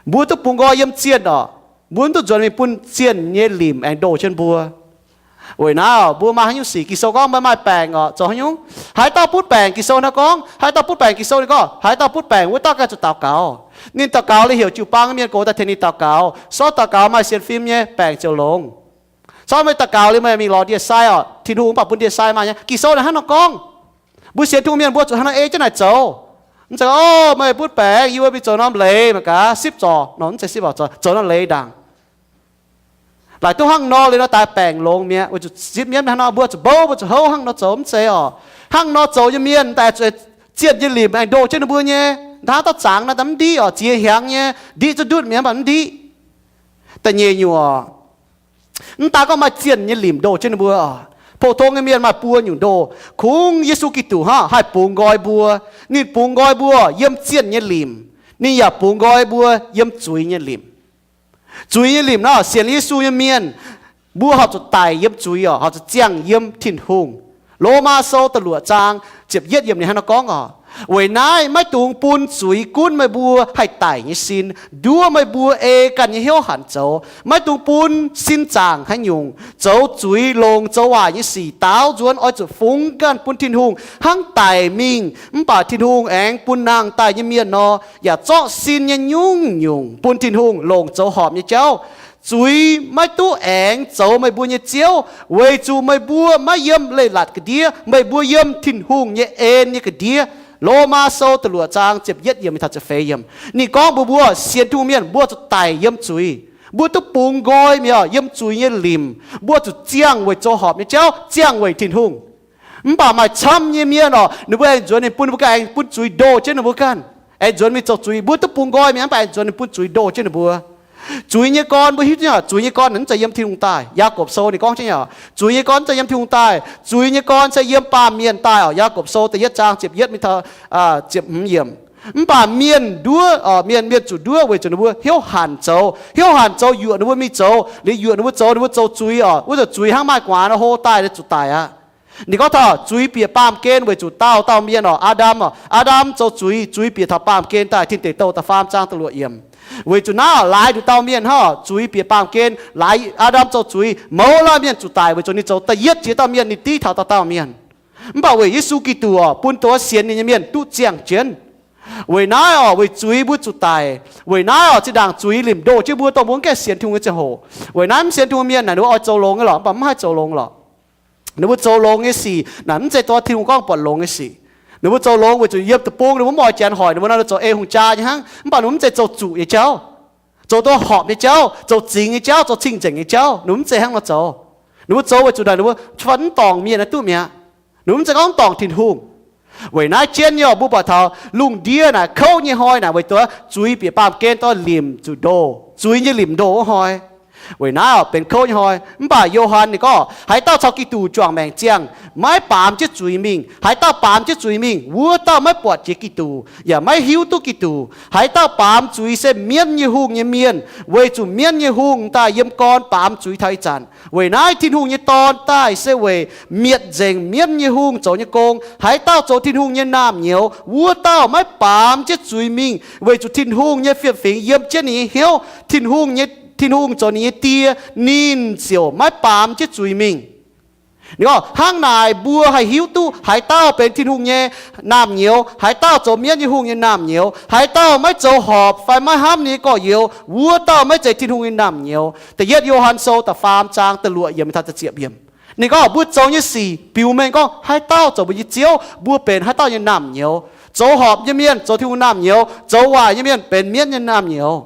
Mbuo duqv bungx nqoi yiem zienh oc. Mbuo mv duqv nzuonx mingh bun zienh nyei limc aengx ndoh jienv mbuo. Weic naaiv mbuo maaih haaix nyungc sic, Ging-Sou gorngv meih maaih baengc oc, zoux haaix nyungc? Haaix dauh butv baengc? Ging-Sou hnangv gorngv haaix dauh butv baengc. Ging-Sou ninh gorngv haaix dauh butv baengc, wuov dauh ganh zuqc daux gaux. Ninh daux gaux liuz heuc jiu-baang mienh gox daaih tengx ninh daux gaux. Sortv daux gaux maaih sienx fim nyei, baengc ziouc longx. Sortv meih daux gaux liuz meih mingh lorz ndie-sai oc, Tin-Hungh mv baac bun ndie-sai maaih nyei. Ging-Sou naaic hnangv nor gorngv. Mbuo sienx Tin-Hungh mienh mbuo zuqc hnangv nor ei jienv naaic zoux. Mv zeiz, O, meih butv baengc, yie mbuo mingh zoux norm leiz mangc gaax, sipv zorc nor, mv zeiz sipv zorc, zoux norm leiz ndaangc. Laaic duqv hnangv nor liuz nor daaih baengc longx mi'aqv. Weic zuqc zipv mienv hnangv nor mbuo zuqc mbouv, mbuo zuqc houv hnangv nor zoux, mv zeiz orqc. Hnangv nor zoux nyei mienh daaih zuqc zienh nyei limc aengx ndoh jienv ninh mbuo nyei. Hnangv dauh zangx naaiv mv ndiqv orqc, ziex hnyangx nyei, ndiqv zuqc ndutv mi'aqv, mv baac mv ndiqv. Da'nyeic nyungc orqc, mv daan gorngv maaih zienh nyei limc ndoh jienv ninh mbuo orqc. Pou-tong nyei mienh maaih buo nyungc ndoh. Kungx Yesu Giduc hnangv haih bungx nqoi mbuo. Ninh bungx nqoi mbuo yiem zienh nyei limc. Ninh yaac bungx nqoi mbuo yiem zuiz nyei limc. Zuiz nyei limc nor, sienx Yesu nyei mienh, mbuo horpc zuqc daic yiem zuiz orqc, horpc zuqc ziangh yiem Tin-Hungh. Lomaa Sou da'luoqc zaang ziepc yietv yiemc ninh hnangv nor gorngv orqc, Weic naaiv maiv dungx bun zuiz gunv meih mbuo haih daic nyei sin, nduov meih mbuo ei ganh nyei hnyouv hanc zoux. Maiv dungx bun sin zaangc haaix nyungc zoux zuiz, longc zoux waaic nyei sic daaux nzuonx, oix zuqc fungx ganh bun Tin-Hungh hnangv daic mingh. Mv baac Tin-Hungh aengx bun nangh daaih nyei mienh nor, yaac zorqv sin nyei nyungc-nyungc bun Tin-Hungh longc zoux horpc nyei jauv. Zuiz maiv duqv aengx zoux meih mbuo nyei ziouv, weic zuqc meih mbuo maiv yiem leiz-latc ga'ndiev, meih mbuo yiem Tin-Hungh nyei en nyei ga'ndiev. Lomaa Sou da'luoqc zaang ziepc yietv yiemc taux ziepc feix yiemc. Ninh gorngv mbuox mbuo sienx Tin-Hungh mienh mbuo zuqc daic yiem zuiz. Mbuo duqv bungx nqoi mi'aqv, yiem zuiz nyei limc. Mbuo zuqc ziangh weic zoux horpc nyei jauv, ziangh weic Tin-Hungh. Mv baac maaih camv nyei mienh orqc, ninh mbuo aengx nzuonx ninh bun, ninh mbuo ganh aengx bun zuiz ndoh jienv ninh mbuo ganh, aengx nzuonx mingh zoux zuiz. Mbuo duqv bungx nqoi mi'aqv, mv baac aengx nzuonx ninh bun zuiz ndoh jienv ninh mbuo. Zuiz nyei gorn mbuo hiuv duqv nyei, zuiz nyei gorn mv zeiz yiem Tin-Hungh daaih. Yaagorpc Sou ninh gorngv jienv nyei, zuiz nyei gorn mv zeiz yiem Tin-Hungh daaih. Zuiz nyei gorn se yiem baamh mienh daaih orqc. Yaagorpc Sou da'yietv zaang ziepc yietv mingh taux ziepc hmz yiemc. Mv baac mienh nduov, mienh, mienh zuqc nduov weic zuqc ninh mbuo hnyouv hanc zoux. Hnyouv hanc zoux yuoqc ninh mbuo mingh zoux, liuz yuoqc ninh mbuo zoux, ninh mbuo zoux zuiz orqc. Wuov zanc zuiz hnangv maaih gu'nguaaz nor hlo daaih, ninh zuqc daic aqv. Ninh gorngv taux zuiz bieqc baamh gen weic zuqc dauh dauh mienh orqc, Aa^ndam orqc. Aa^ndam zoux zuiz, zuiz bieqc taux baamh gen daaih, Tin Deic Douh da'faam zaang da'luoqc yiemc. Weic zuqc naaiv orqc, laaix nduqc dauh mienh hnangv orqc, zuiz bieqc baamh gen, laaix Aa^ndam zoux zuiz, mouz laanh mienh zuqc daic weic zuqc ninh zoux da'yietv jiex dauh mienh, ninh div taux dauh dauh mienh. Mv baac weic Yesu Giduc orqc, bun dongh sienx ninh nyei mienh duqv ziangh jienv. Weic naaiv orqc, weic zuiz mbuo zuqc daic. Weic naaiv orqc, zinh ndaangc zuiz limc ndoh jienv mbuo, dongh mbuo mv gaengh sienx Tin-Hungh nyei ziangh hoc. Weic naaiv mv sienx Tin-Hungh mienh naaic, ninh mbuo oix zoux longx nyei lorqc, mv baac mv haih zoux longx lorqc. Ninh mbuo zoux longx nyei sic naaic, mv zeiz dongh Tin-Hungh gorngv buatc longx nyei sic. Ninh mbuo zoux longx weic zuqc yiem deic-bung ninh mbuo mv oix janx hoic ninh mbuo nor, ninh zoux ei hungh jaa nyei hnangv. Mv baac ninh mbuo mv zeiz zoux zuqc nyei jauv, zoux dongh horpc nyei jauv, zoux zingx nyei jauv, zoux cing-nzengc nyei jauv. Ninh mbuo mv zeiz hnangv nor zoux. Ninh mbuo zoux weic zuqc naaic ninh mbuo fai mv dorngc mienh naaiv duqv mi'aqv. Ninh mbuo mv zeiz gorngv mv dorngc Tin-Hungh. Weic naaiv jienv nyei orqc, mbuo buatc taux lungh ndiev naaic kouv nyei hnoi naaic, weic zuqc zuiz bieqc baamh gen, dorh limc zuqc ndoh, zuiz nyei limc ndoh wuov hnoi. Weic naaiv orqc benx kouv nyei hnoi. Mv baac Yo^han ninh gorngv, haaix dauh caux Giduc juangc maengc ziangh, maiv baamz jienv zuiz mingh. Haaix dauh baamz jienv zuiz mingh, wuov dauh maiv buatc jiex Giduc, yaac maiv hiuv duqv Giduc. Haaix dauh baamz zuiz se mienv nyei hungh nyei mienh, weic zuqc mienv nyei hungh daaih yiem gorn baamz zuiz taux ih zanc. Weic naaiv Tin-Hungh nyei Dorn daaih se weic mietc nzengc mienv nyei hungh zoux nyei gong. Haaix dauh zoux Tin-Hungh nyei naamh nyouz, wuov dauh maiv baamz jienv zuiz mingh, weic zuqc Tin-Hungh nyei fiem-fingx yiem jienv ninh nyei hnyouv. Tin-Hungh nyei, Tin-Hungh zoux ninh nyei Die, ninh ziouc maiv baamz jienv zuiz mingh. Ninh gorngv hnangv naaic mbuo haih hiuv duqv haaix dauh benx Tin-Hungh nyei naamh nyouz, haaix dauh zoux mienv nyei hungh nyei naamh nyouz, haaix dauh maiv zoux horpc fai maiv hnamv ninh nyei gorx-youz, wuov dauh maiv zeiz Tin-Hungh nyei naamh nyouz. Da'yietv Yo^han Sou da'faam zaang da'luoqc yiemc taux da'ziepc yiemc. Ninh gorngv mbuo zoux nyei sic biux mengh gorngv haaix dauh zoux mbuo nyei ziouv, mbuo benx haaix dauh nyei naamh nyouz. Zoux horpc nyei mienh zoux Tin-Hungh naamh nyouz, zoux waaic nyei mienh benx mienv nyei naamh nyouz.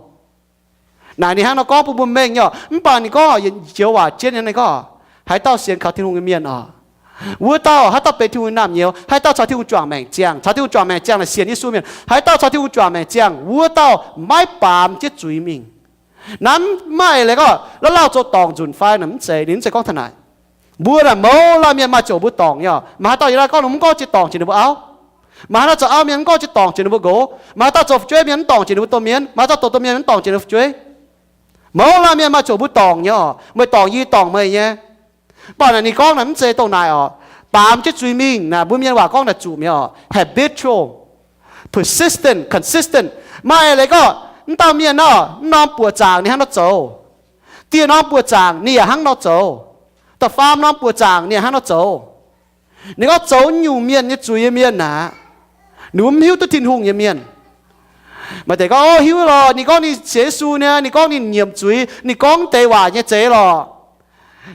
Naaic ninh hnangv nor gorngv bun mbuo mengh nyei orqc. Mv baac ninh gorngv, joux waac jienv nyei ninh gorngv, haaix dauh sienx kaux Tin-Hungh nyei mienh orqc, wuov dauh haaix dauh benx Tin-Hungh nyei naamh nyouz. Haaix dauh caux Tin-Hungh juangc maengc ziangh, caux Tin-Hungh juangc maengc ziangh naaic sienx Yesu mienh. Haaix dauh caux Tin-Hungh juangc maengc ziangh, wuov dauh maiv baamz jienv zuiz mingh. Naaiv mv maaih eix leiz gorngv lauh lauh zoux dorngc nzunc fai naaic, mv zeiz. Ninh mv zeiz gorngv taux naaic. Mbuo naaic mouz laanh mienh maaih ziouc mbuo dorngc nyei orqc. Maaih haaix dauh yiem naaiv gorngv ninh mv gorngv jiex dorngc jiex ninh mbuo auv? Maaih haaix dauh zoux auv mienh mv gorngv jiex dorngc jiex ninh mbuo nqox? Maaih haaix dauh zoux fu'jueiv mienh mv dorngc jiex ninh mbuo domh mienh, maaih haaix dauh domh domh mienh mv dorngc jiex ninh mbuo fu'jueiv? Mouz laanh mienh maaih ziouc mbuo dorngc nyei orqc. Meih dorngc yie, yie dorngc meih nyei. Mv baac naaic ninh gorngv naaic mv zeiz dongh naaic orqc. Baamz jienv zuiz mingh naaic, mbuo mienh waac gorngv naaic zuqc mi'aqv orqc, habitual, persistent, consistent. Maaih eix leiz gorngv mv dauh mienh nor, mv norm buoqc zaangc ninh hnangv nor zoux. Dieh norm buoqc zaangc ninh yaac hnangv nor zoux. Da'faam norm buoqc zaangc ninh yaac hnangv nor zoux. Ninh gorngv zoux nyungc mienh nyei zuiz nyei mienh naaic, ninh mbuo mv hiuv duqv Tin-Hungh nyei mienh. Maaih deix gorngv, o, hiuv lorqc, ninh gorngv ninh sienx Yesu nyei, ninh gorngv ninh nyiemc zuiz, ninh gorngv deix waac nyei zeiz lorqc.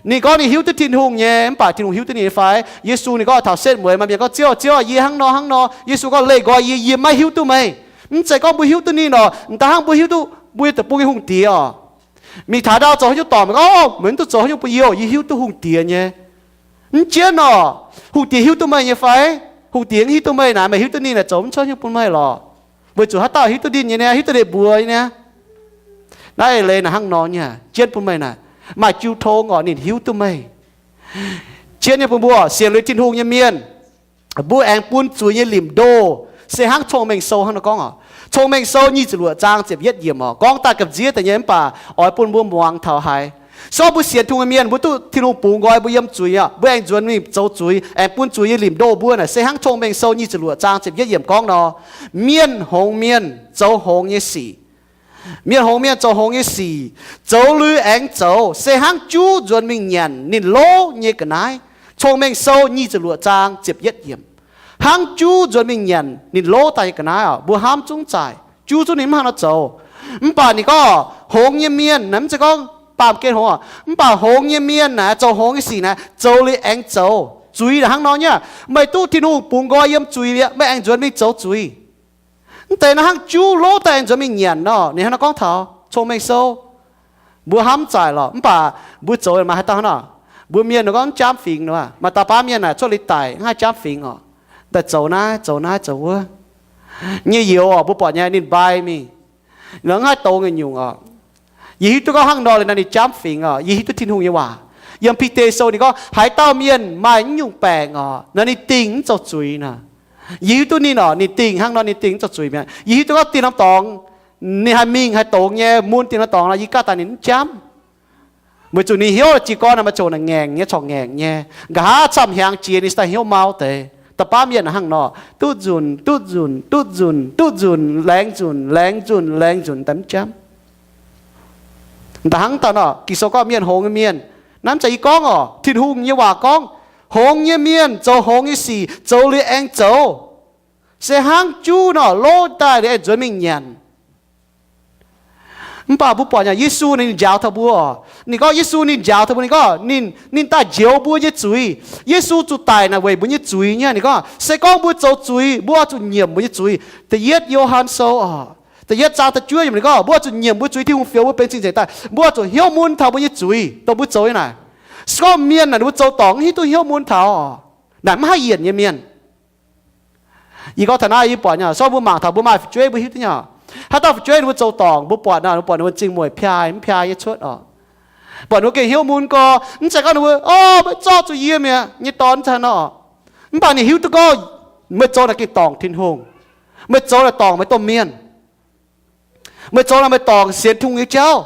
Ninh gorngv ninh hiuv duqv Tin-Hungh nyei, mv baac Tin-Hungh hiuv duqv ninh fai? Yesu ninh gorngv taux setv mueiz, maaih mienh gorngv, Ziouv, Ziouv, yie hnangv nor hnangv nor. Yesu gorngv, Leih nqoi yie, yie maiv hiuv duqv meih. Mv zeiz gorngv mbuo hiuv duqv ninh orqc, m'daaih hnangv mbuo hiuv duqv mbuo nyei deic-bung nyei hungh diex orqc. Mingh taux ndau zoux haaix nyungc dorngc, meih gorngv, Meih mv duqv zoux haaix nyungc bun yie, yie hiuv duqv hungh diex nyei. Mv jienv orqc. Hungh diex hiuv duqv meih nyei fai? Hungh diex mv hiuv duqv meih naaic, meih hiuv duqv ninh naaic zoux mv cuotv haaix nyungc bun meih lorqc. Weic zuqc haaix dauh hiuv duqv ninh nyei, ninh hiuv duqv ninh mbuox nyei. Naaiv eix leiz naaic hnangv nor nyei, jienv bun meih naaic, maaih jiu tong orqc, ninh hiuv duqv meih. Jienv nyei bun mbuo sienx liuz Tin-Hungh nyei mienh, mbuo aengx bun zuiz nyei limc ndoh, se hnangv Cong-Mengh Sou hnangv nor gorngv orqc. Cong-Mengh Sou nyic ziepc luoqc zaang ziepc yietv yiemc orqc, gorngv daaih gamh nziev deix nyei mv baac oix bun mbuo muangx taux haiz. Se gorngv mbuo sienx Tin-Hungh nyei mienh, mbuo duqv Tin-Hungh bungx nqoi mbuo yiem zuiz aqv, mbuo aengx nzuonx mingh zoux zuiz, aengx bun zuiz nyei limc ndoh mbuo naaic, se hnangv Cong-Mengh Sou nyic ziepc luoqc zaang ziepc yietv yiemc gorngv nor, mienh hngongx mienh zoux hngongx nyei sic. Mienh hngongx mienh zoux hngongx nyei sic, zoux lui aengx zoux, se hnangv juv nzuonx mingh nyanc ninh lov nyei ga'naaiv. Cong-Mengh Sou nyic ziepc luoqc zaang ziepc yietv yiemc. Hnangv juv nzuonx mingh nyanc ninh lov daaih nyei ga'naaiv orqc, mbuo hnamv zungv zaaic, juv zungv ninh mv hnangv nor zoux. Mv baac ninh gorngv hngongx nyei mienh naaic, mv zeiz gorngv baamh gen hngongx orqc, mv baac hngongx nyei mienh naaic, zoux hngongx nyei sic naaic, zoux liuz aengx zoux. Zuiz naaic hnangv nor nyei. Meih duqv Tin-Hungh bungx nqoi yiem zuiz mi'aqv, meih aengx nzuonx mingh zoux zuiz. Mv deix naaiv hnangv juv lov daaih aengx nzuonx mingh nyanc nor. Ninh hnangv nor gorngv taux Cong-Mengh Sou. Mbuo hnamv zaaic lorqc, mv baac mbuo zoux maaih haaix dauh hnangv nor? Mbuo mienh nor gorngv mv jaamv fingx nor, maaih dauh baav mienh naaic cuotv liuz daic, mv haih jaamv fingx orqc. Daaih zoux naaiv zoux naaiv zoux wuov nyei youz orqc, mbuo buatc nyei ninh mbai mingh. Ninh mv haih douz nyei nyungc orqc. Yie hiuv duqv gorngv hnangv nor liuz nor ninh jaamv fingx orqc. Yie hiuv duqv Tin-Hungh nyei waac. Yiem Bide Sou ninh gorngv, haaix dauh mienh maaih naaiv nyungc baengc orqc, nor ninh dingh mv zoux zuiz nor. Yie hiuv duqv ninh orqc, ninh dingh hnangv nor ninh dingh mv zoux zuiz mi'aqv. Yie hiuv duqv gorngv dinh norm dorngx ninh haih mingh haih dongz nyei mun dinh norm dorngx nor, yie gaav daaih ninh mv jaamv. Weic zuqc ninh hnyouv jiez gorn naaic maaih ziouc naaic ngaengc nyei, corc ngaengc nyei. Nqa'haav camv-hnyangx jiex ninh daaih hnyouv mau deix. Da'baav mienh hnangv nor, duqv nzunc, duqv nzunc, duqv nzunc, duqv nzunc, laengz nzunc, laengz nzunc, laengz nzunc, daaih mv jaamv. Da'hnangv daaih nor, Ging-Sou gorngv mienh hngongx nyei mienh. Naaiv mv zeiz yie gorngv orqc, Tin-Hungh nyei waac gorngv, hngongx nyei mienh zoux hngongx nyei sic, zoux liuz aengx zoux. Se hnangv juv nor, lov daaih liuz aengx nzuonx mingh nyanc. Mv baac mbuo buatc nyei Yesu ninh njaaux taux mbuo orqc. Ninh gorngv Yesu ninh njaaux taux mbuo, ninh gorngv ninh, ninh daaih njoux mbuo nyei zuiz. Yesu zuqc daic naaic weic mbuo nyei zuiz nyei. Ninh gorngv se gorngv mbuo zoux zuiz, mbuo oix zuqc nyiemc mbuo nyei zuiz. Da'yietv Yo^han Sou orqc, da'yietv zaang da'juov yiemc ninh gorngv, mbuo oix zuqc nyiemc mbuo zuiz. Tin-Hungh fioux mbuo benx cing-nzengc daaih, mbuo oix zuqc hnyouv mun taux mbuo nyei zuiz, dongh mbuo zoux nyei naaic. Se gorngv mienh naaic ninh mbuo zoux dorngc mv hiuv duqv hnyouv mun taux orqc, naaic mv haih yienc nyei mienh. Yie gorngv taux naaiv yie buatc nyei, se gorngv mbuo mangc taux mbuo maaih fu'jueiv mbuo hiuv duqv nyei. Haaix dauh fu'jueiv ninh mbuo zoux dorngc mbuo buatc naaic, mbuo buatc ninh mbuo zingh mueic piaa mv piaa nyei cuotv orqc. Buatc ninh mbuo gengh hnyouv mun gorx, mv zeiz gorngv ninh mbuo, o, meih zorqv zuqc yie mi'aqv nyei dorn mv zeiz nor. Mv baac ninh hiuv duqv gorngv meih zoux naaic gengh dorngc Tin-Hungh. Meih zoux naaic dorngc meih domh mienh. Meih zoux naaic meih dorngc sienx Tin-Hungh nyei jauv.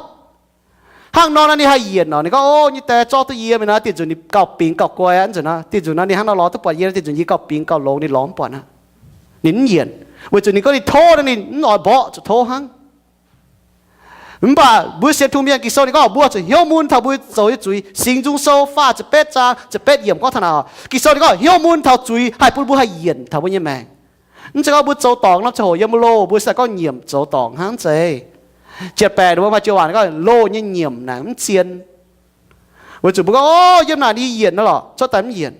Hnangv nor naaic ninh haih yienc orqc. Ninh gorngv, o, nyei die zorqv duqv yie mingh naaic, dieh nzunc ninh gauh bingx gauh guai aqv. Nzunc naaic, dieh nzunc naaic ninh hnangv nor lorz duqv buatc yie, dieh nzunc yie gauh bingx gauh longx ninh lorz mv buatc aqv. Ninh mv yienc, weic zuqc ninh gorngv ninh tov naaic ninh mv oix mborqv, zuqc tov hnangv. Mv baac mbuo sienx Tin-Hungh mienh, Ging-Sou ninh gorngv mbuo zuqc hnyouv mun taux mbuo zoux nyei zuiz. Singx Nzung Sou faah ziepc betv zaang ziepc betv yiemc gorngv taux naaic, Ging-Sou ninh gorngv hnyouv mun taux zuiz haih bun mbuo haih yienc taux mbuo nyei maengc. Mv zeiz gorngv mbuo zoux dorngc norm ziangh hoc yiem mbuo loh, mbuo se gorngv nyiemc zoux dorngc hnangv, mv zeiz. Jiex baengc ninh mbuo maaih joux waac gorngv loh nyei nyiemc naaic mv zien. Weic zuqc mbuo gorngv, o, yiem naaic ninh yienc nor lorqc, cuotv daaih mv yienc.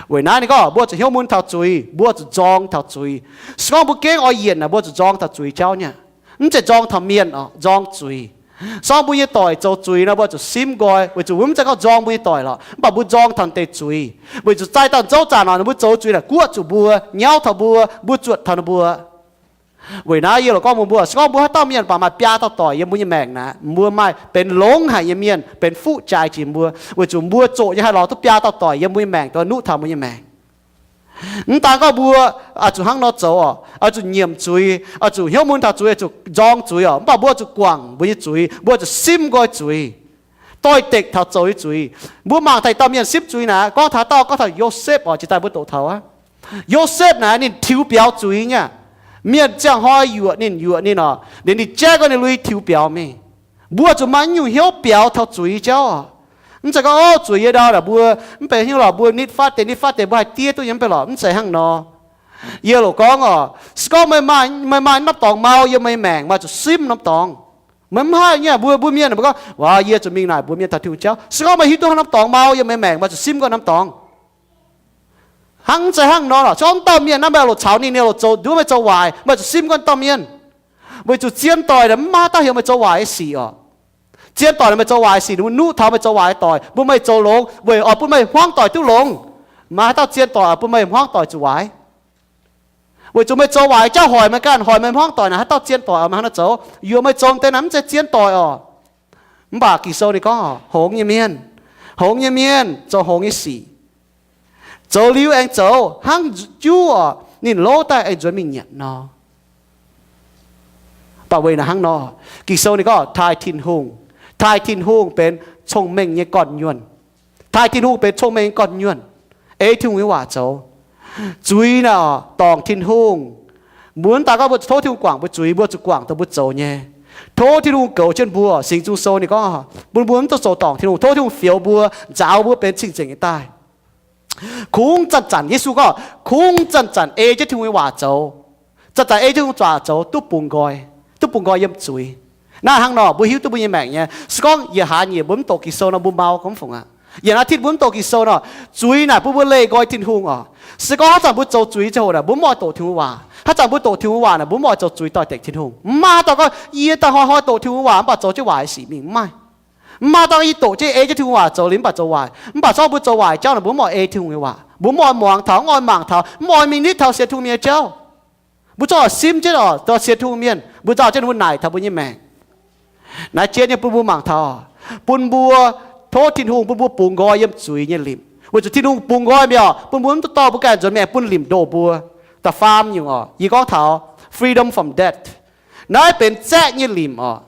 Weic naaiv ninh gorngv mbuo zuqc hnyouv mun taux zuiz, mbuo zuqc nzorng taux zuiz. Se gorngv mbuo gengh oix yienc naaic, mbuo zuqc nzorng taux zuiz jauv nyei. Mv zeiz nzorng taux mienh orqc, nzorng zuiz. Se gorngv mbuo nyei doic zoux zuiz nor, mbuo zuqc simv nqoi, weic zuqc mbuo mv zeiz gorngv nzorng mbuo nyei doic lorqc, mv baac mbuo nzorng taux deix zuiz. Weic zuqc zaih dauh nzouv zanc nor, ninh mbuo zoux zuiz naaic guoqv zuqc mbuo, nyauv taux mbuo, mbuo zuotc taux ninh mbuo. Weic naaiv yie lorqc gorngv mbuox mbuo, se gorngv mbuo haaix dauh mienh baac maaih biaa dauh doic yiem mbuo nyei maengc naaic, mbuo maaih benx longx haic nyei mienh, benx fuqv jaaix jiex mbuo, weic zuqc mbuo zoqc nyei haih lorz duqv biaa dauh doic yiem mbuo nyei maengc, dongh nuqv taux mbuo nyei maengc. Mv daan gorngv mbuo oix zuqc hnangv nor zoux orqc, oix zuqc nyiemc zuiz, oix zuqc hnyouv mun taux zuiz, oix zuqc nzorng zuiz orqc, mv baac mbuo oix zuqc guangc mbuo nyei zuiz, mbuo oix zuqc simv nqoi zuiz, doix-dekc taux zoux nyei zuiz. Mbuo mangc taux dauh mienh simv zuiz naaic, gorngv taux haaix dauh, gorngv taux Yosepv orqc, jiex daaih mbuo doqc taux aqv. Yosepv naaic ninh tiux biaux zuiz nyei. Mienh ziangh hnoi yuoqc ninh, yuoqc ninh orqc, liuz ninh jaiv gorngv ninh lui tiux biaux mingh. Mbuo zuqc maaih naaiv nyungc hnyouv biaux taux zuiz jauv orqc. Mv zeiz gorngv, o, zueiz yie ndau naaic mbuo mv benx hnyouv lorqc, mbuo nitv fatv deix, nitv fatv deix mbuo haih diev duqv nyei, mv benx lorqc, mv zeiz hnangv nor. Yie loc gorngv orqc, se gorngv meih maaih, meih maaih norm dorngx mau yiem meih nyei maengc, meih zuqc simv norm dorngx. Meih mv haih nyei. Mbuo, mbuo mienh mbuo gorngv, Waac, yie zuqc mingh naaic mbuox mienh taux Tin-Hungh jauv. Se gorngv meih hiuv duqv hnangv norm dorngx mau yiem meih maengc, meih zuqc simv gorngv norm dorngx. Hnangv mv zeiz hnangv nor lorqc. Se gorngv dauh mienh naaiv meih oix longc caux ninh, ninh oix longc zoux nduov meih zoux waaic, meih zuqc simv gorngv dauh mienh. Weic zuqc zien doic naaic mv maaih haaix dauh heuc meih zoux waaic nyei sic oc. Zien doic naaic meih zoux waaic sic, ninh mbuo nuqv taux meih zoux waaic doic, mbuo meih zoux longx weic oix bun meih hmuangv doic duqv longx. Maaih haaix dauh zien doic oix bun meih hmuangv doic zuqc waaic? Weic zuqc meih zoux waaic jauv hoic meih ganh, hoic meih hmuangv doic naaic, haaix dauh zien doic oix meih hnangv naaiv zoux? Yie meih zoux deix naaic mv zeiz zien doic oc. Mv baac Ging-Sou ninh gorngv hngongx nyei mienh, hngongx nyei mienh zoux hngongx nyei sic. Zoux liuz aengx zoux hnangv juv oc, ninh louv daaih aengx nzuonx mingh nyanc nor. Mv baac weic naaic hnangv nor, Ging-Sou ninh gorngv taaih Tin-Hungh, taaih Tin-Hungh benx cong-mengh nyei gorn-nyuonh. Taaih Tin-Hungh benx cong-mengh nyei gorn-nyuonh. Ei Tin-Hungh nyei waac zoux. Zuiz naaic dorngc Tin-Hungh. Mbuo mv daaih gorngv mbuo zuqc tov Tin-Hungh guangc mbuo zuiz, mbuo zuqc guangc dongh mbuo zoux nyei. Tov Tin-Hungh goux jienv mbuo. Singx Nzung Sou ninh gorngv bun mbuo mv dungx zoux dorngc Tin-Hungh. Tov Tin-Hungh fioux mbuo, nzaaux mbuo benx cing-nzengc nyei daaih. Kungx zanc-zanc, Yesu gorngv kungx zanc-zanc ei jienv Tin-Hungh nyei waac zoux. Zanc-zanc ei jienv Tin-Hungh waac zoux duqv bungx nqoi, duqv bungx nqoi yiem zuiz. Naaiv hnangv nor mbuo hiuv duqv mbuo nyei maengc nyei. Se gorngv yietc hlaax nyeic mbuo mv doqc Ging-Sou nor mbuo mau gorngv fungc aqv. Yietc hlaax tin mbuo mv doqc Ging-Sou nor, zuiz naaic bun mbuo leih nqoi Tin-Hungh oc. Se gorngv haaix zanc mbuo zoux zuiz ziangh hoc naaic mbuo mv oix doqc Tin-Hungh waac. Haaix zanc mbuo doqc Tin-Hungh waac naaic mbuo mv oix zoux zuiz doix-dekc Tin-Hungh. Mv maaih dauh gorngv, Yie daaih hnoi hnoi doqc Tin-Hungh waac mv baac zoux jienv waaic sic mingh, mv maaih. Mv maaih dauh gorngv, Yie doqc jienv ei jienv Tin-Hungh waac zoux liuz mv baac zoux waaic. Mv baac se gorngv mbuo zoux waaic jauv naaic mbuo mv oix ei Tin-Hungh nyei waac, mbuo mv oix muangx taux, mv oix mangc taux, mv oix mingh nitv taux sienx Tin-Hungh mienh nyei jauv. Mbuo zungv oix simv jienv oc, dongh sienx Tin-Hungh mienh, mbuo nzauh jienv ninh mbuo naaic taux mbuo nyei maengc. Naaiv jienv nyei bun mbuo mangc taux, bun mbuo, tov Tin-Hungh bun mbuo bungx nqoi yiem zuiz nyei limc. Weic zuqc Tin-Hungh bungx nqoi mi'aqv, bun mbuo mv duqv dorh mbuo ganh nzuonx maengc, bun limc ndoh mbuo. Da'faam nyungc oc, yie gorngv taux freedom from death. Naaiv benx zaeqv nyei limc oc.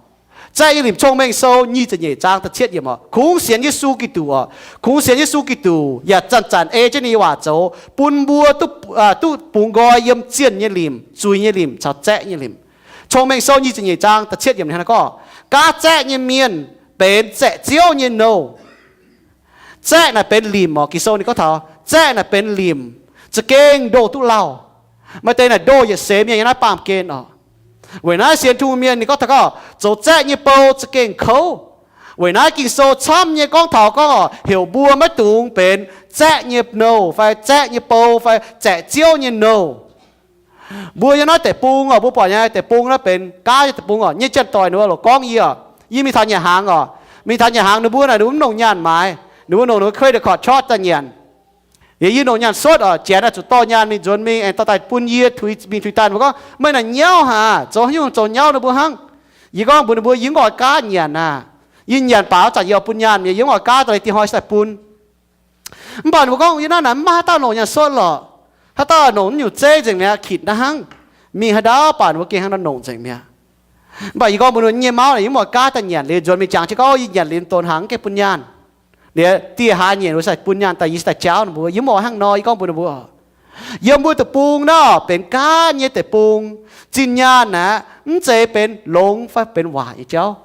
Zaeqv nyei limc, Cong-Mengh Sou nyic ziepc nyeic zaang da'cietv yiemc oc. Kungx sienx Yesu Giduc oc. Kungx sienx Yesu Giduc yaac zanc-zanc ei jienv ninh nyei waac zoux, bun mbuo duqv, duqv bungx nqoi yiem zienh nyei limc, zuiz nyei limc caux zaeqv nyei limc. Cong-Mengh Sou nyic ziepc nyeic zaang da'cietv yiemc hnangv naaiv gorngv, Gaav zaeqv nyei mienh benx zaeqc ziouv nyei nouh. Zaeqv naaic benx limc oc. Ging-Sou ninh gorngv taux zaeqv naaic benx limc, za'gengh ndoh duqv lauh. Maaih deix naaic ndoh yietc seix mienh yiem naaiv baamh gen oc. Weic naaiv sienx Tin-Hungh mienh ninh gorngv taux gorngv zoux zaeqv nyei bou za'gengh kouv. Weic naaiv Ging-Sou camv nyei gorngv taux gorngv oc, heuc mbuo maiv dungx benx zaeqv nyei nouh fai zaeqv nyei bou fai zaeqc ziouv nyei nouh. Mbuo yiem naaiv deic-bung oc, mbuo buatc nyei deic-bung naaiv benx gaav nyei deic-bung oc. Nyei janx-doic ninh mbuo loc gorngv yie oc, yie mingh taux nyanc hnaangx oc, mingh taux nyanc hnaangx ninh mbuo naaic ninh mbuo mv nongc nyaanh maaiz, ninh mbuo nongc ninh mbuo credit card cort daaih nyanc. Liuz yie nongc nyaanh suotv oc, janx naaic zuqc dorh nyaanh mingh nzuonx mingh aengx dorh daaih bun yie tuix mingh tuix daaih. Ninh mbuo gorngv, Meih naaic nyauv haic, zoux haaix nyungc zoux nyauv ninh mbuo hnangv. Yie gorngv mbuox ninh mbuo, Yie mv oix gaav nyanc aqv. Yie nyanc baac wuov zanc yie oix bun nyaanh mi'aqv, yie mv oix gaav daaih liuz dingh hnoi cingx daaih bun. Mv baac ninh mbuo gorngv, Yie naaiv naaic mv maaih haaix dauh nongc nyaanh suotv lorqc. Haaix dauh nongc naaiv nyungc zeiv nzengc mi'aqv, kitc naaiv hnangv. Mingh haaix ndau baac ninh mbuo gengh hnangv nor nongc nzengc mi'aqv. Mv baac yie gorngv mbuox ninh mbuo, Nyei mauv naaic yie mv oix gaav daaih nyanc. Liuz nzuonx mingh jangx jienv gorngv, Yie nyanc liuz donx hnaangx mv gaengh bun nyaanh. Liuz dieh hlaax nyeic wuov cingx bun nyaanh daaih, yie cingx daaih jaauv ninh mbuo. Yie mv oix hnangv nor. Yie gorngv mbuox ninh mbuo, yiem mbuo deic-bung naaiv benx gaav nyei deic-bung. Zinh nyaanh naaic mv zeiz benx longx fai benx waaic nyei jauv.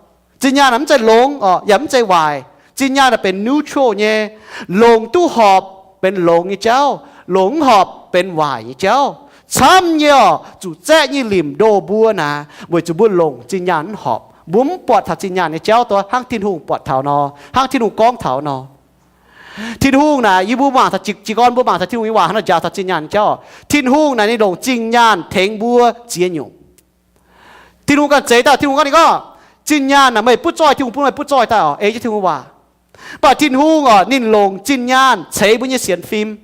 Zinh nyaanh naaic mv zeiz longx oc, yaac mv zeiz waaic. Zinh nyaanh naaic benx neutral nyei. Longc duqv horpc benx longx nyei jauv, longc mv horpc benx waaic nyei jauv. Camv nyei oc, zuqc zaeqv nyei limc ndoh mbuo naaic, weic zuqc mbuo longc zinh nyaanh mv horpc. Mbuo mv buatc taux zinh nyaanh nyei jauv duqv hnangv Tin-Hungh buatc taux nor, hnangv Tin-Hungh gorngv taux nor. Tin-Hungh naaic, yie mbuo mangc taux jiez gorn mbuo mangc taux Tin-Hungh nyei waac hnangv nor njaaux taux zinh nyaanh nyei jauv oc. Tin-Hungh naaic ninh longc zinh nyaanh tengx mbuo ziex nyungc. Tin-Hungh ganh zeiz daaih, Tin-Hungh gorngv, ninh gorngv, Zinh nyaanh naaic meih butv zoih, Tin-Hungh bun meih butv zoih daaih oc, ei jienv Tin-Hungh waac. Mv baac Tin-Hungh oc, ninh longc zinh nyaanh ceix mbuo nyei sienx fim.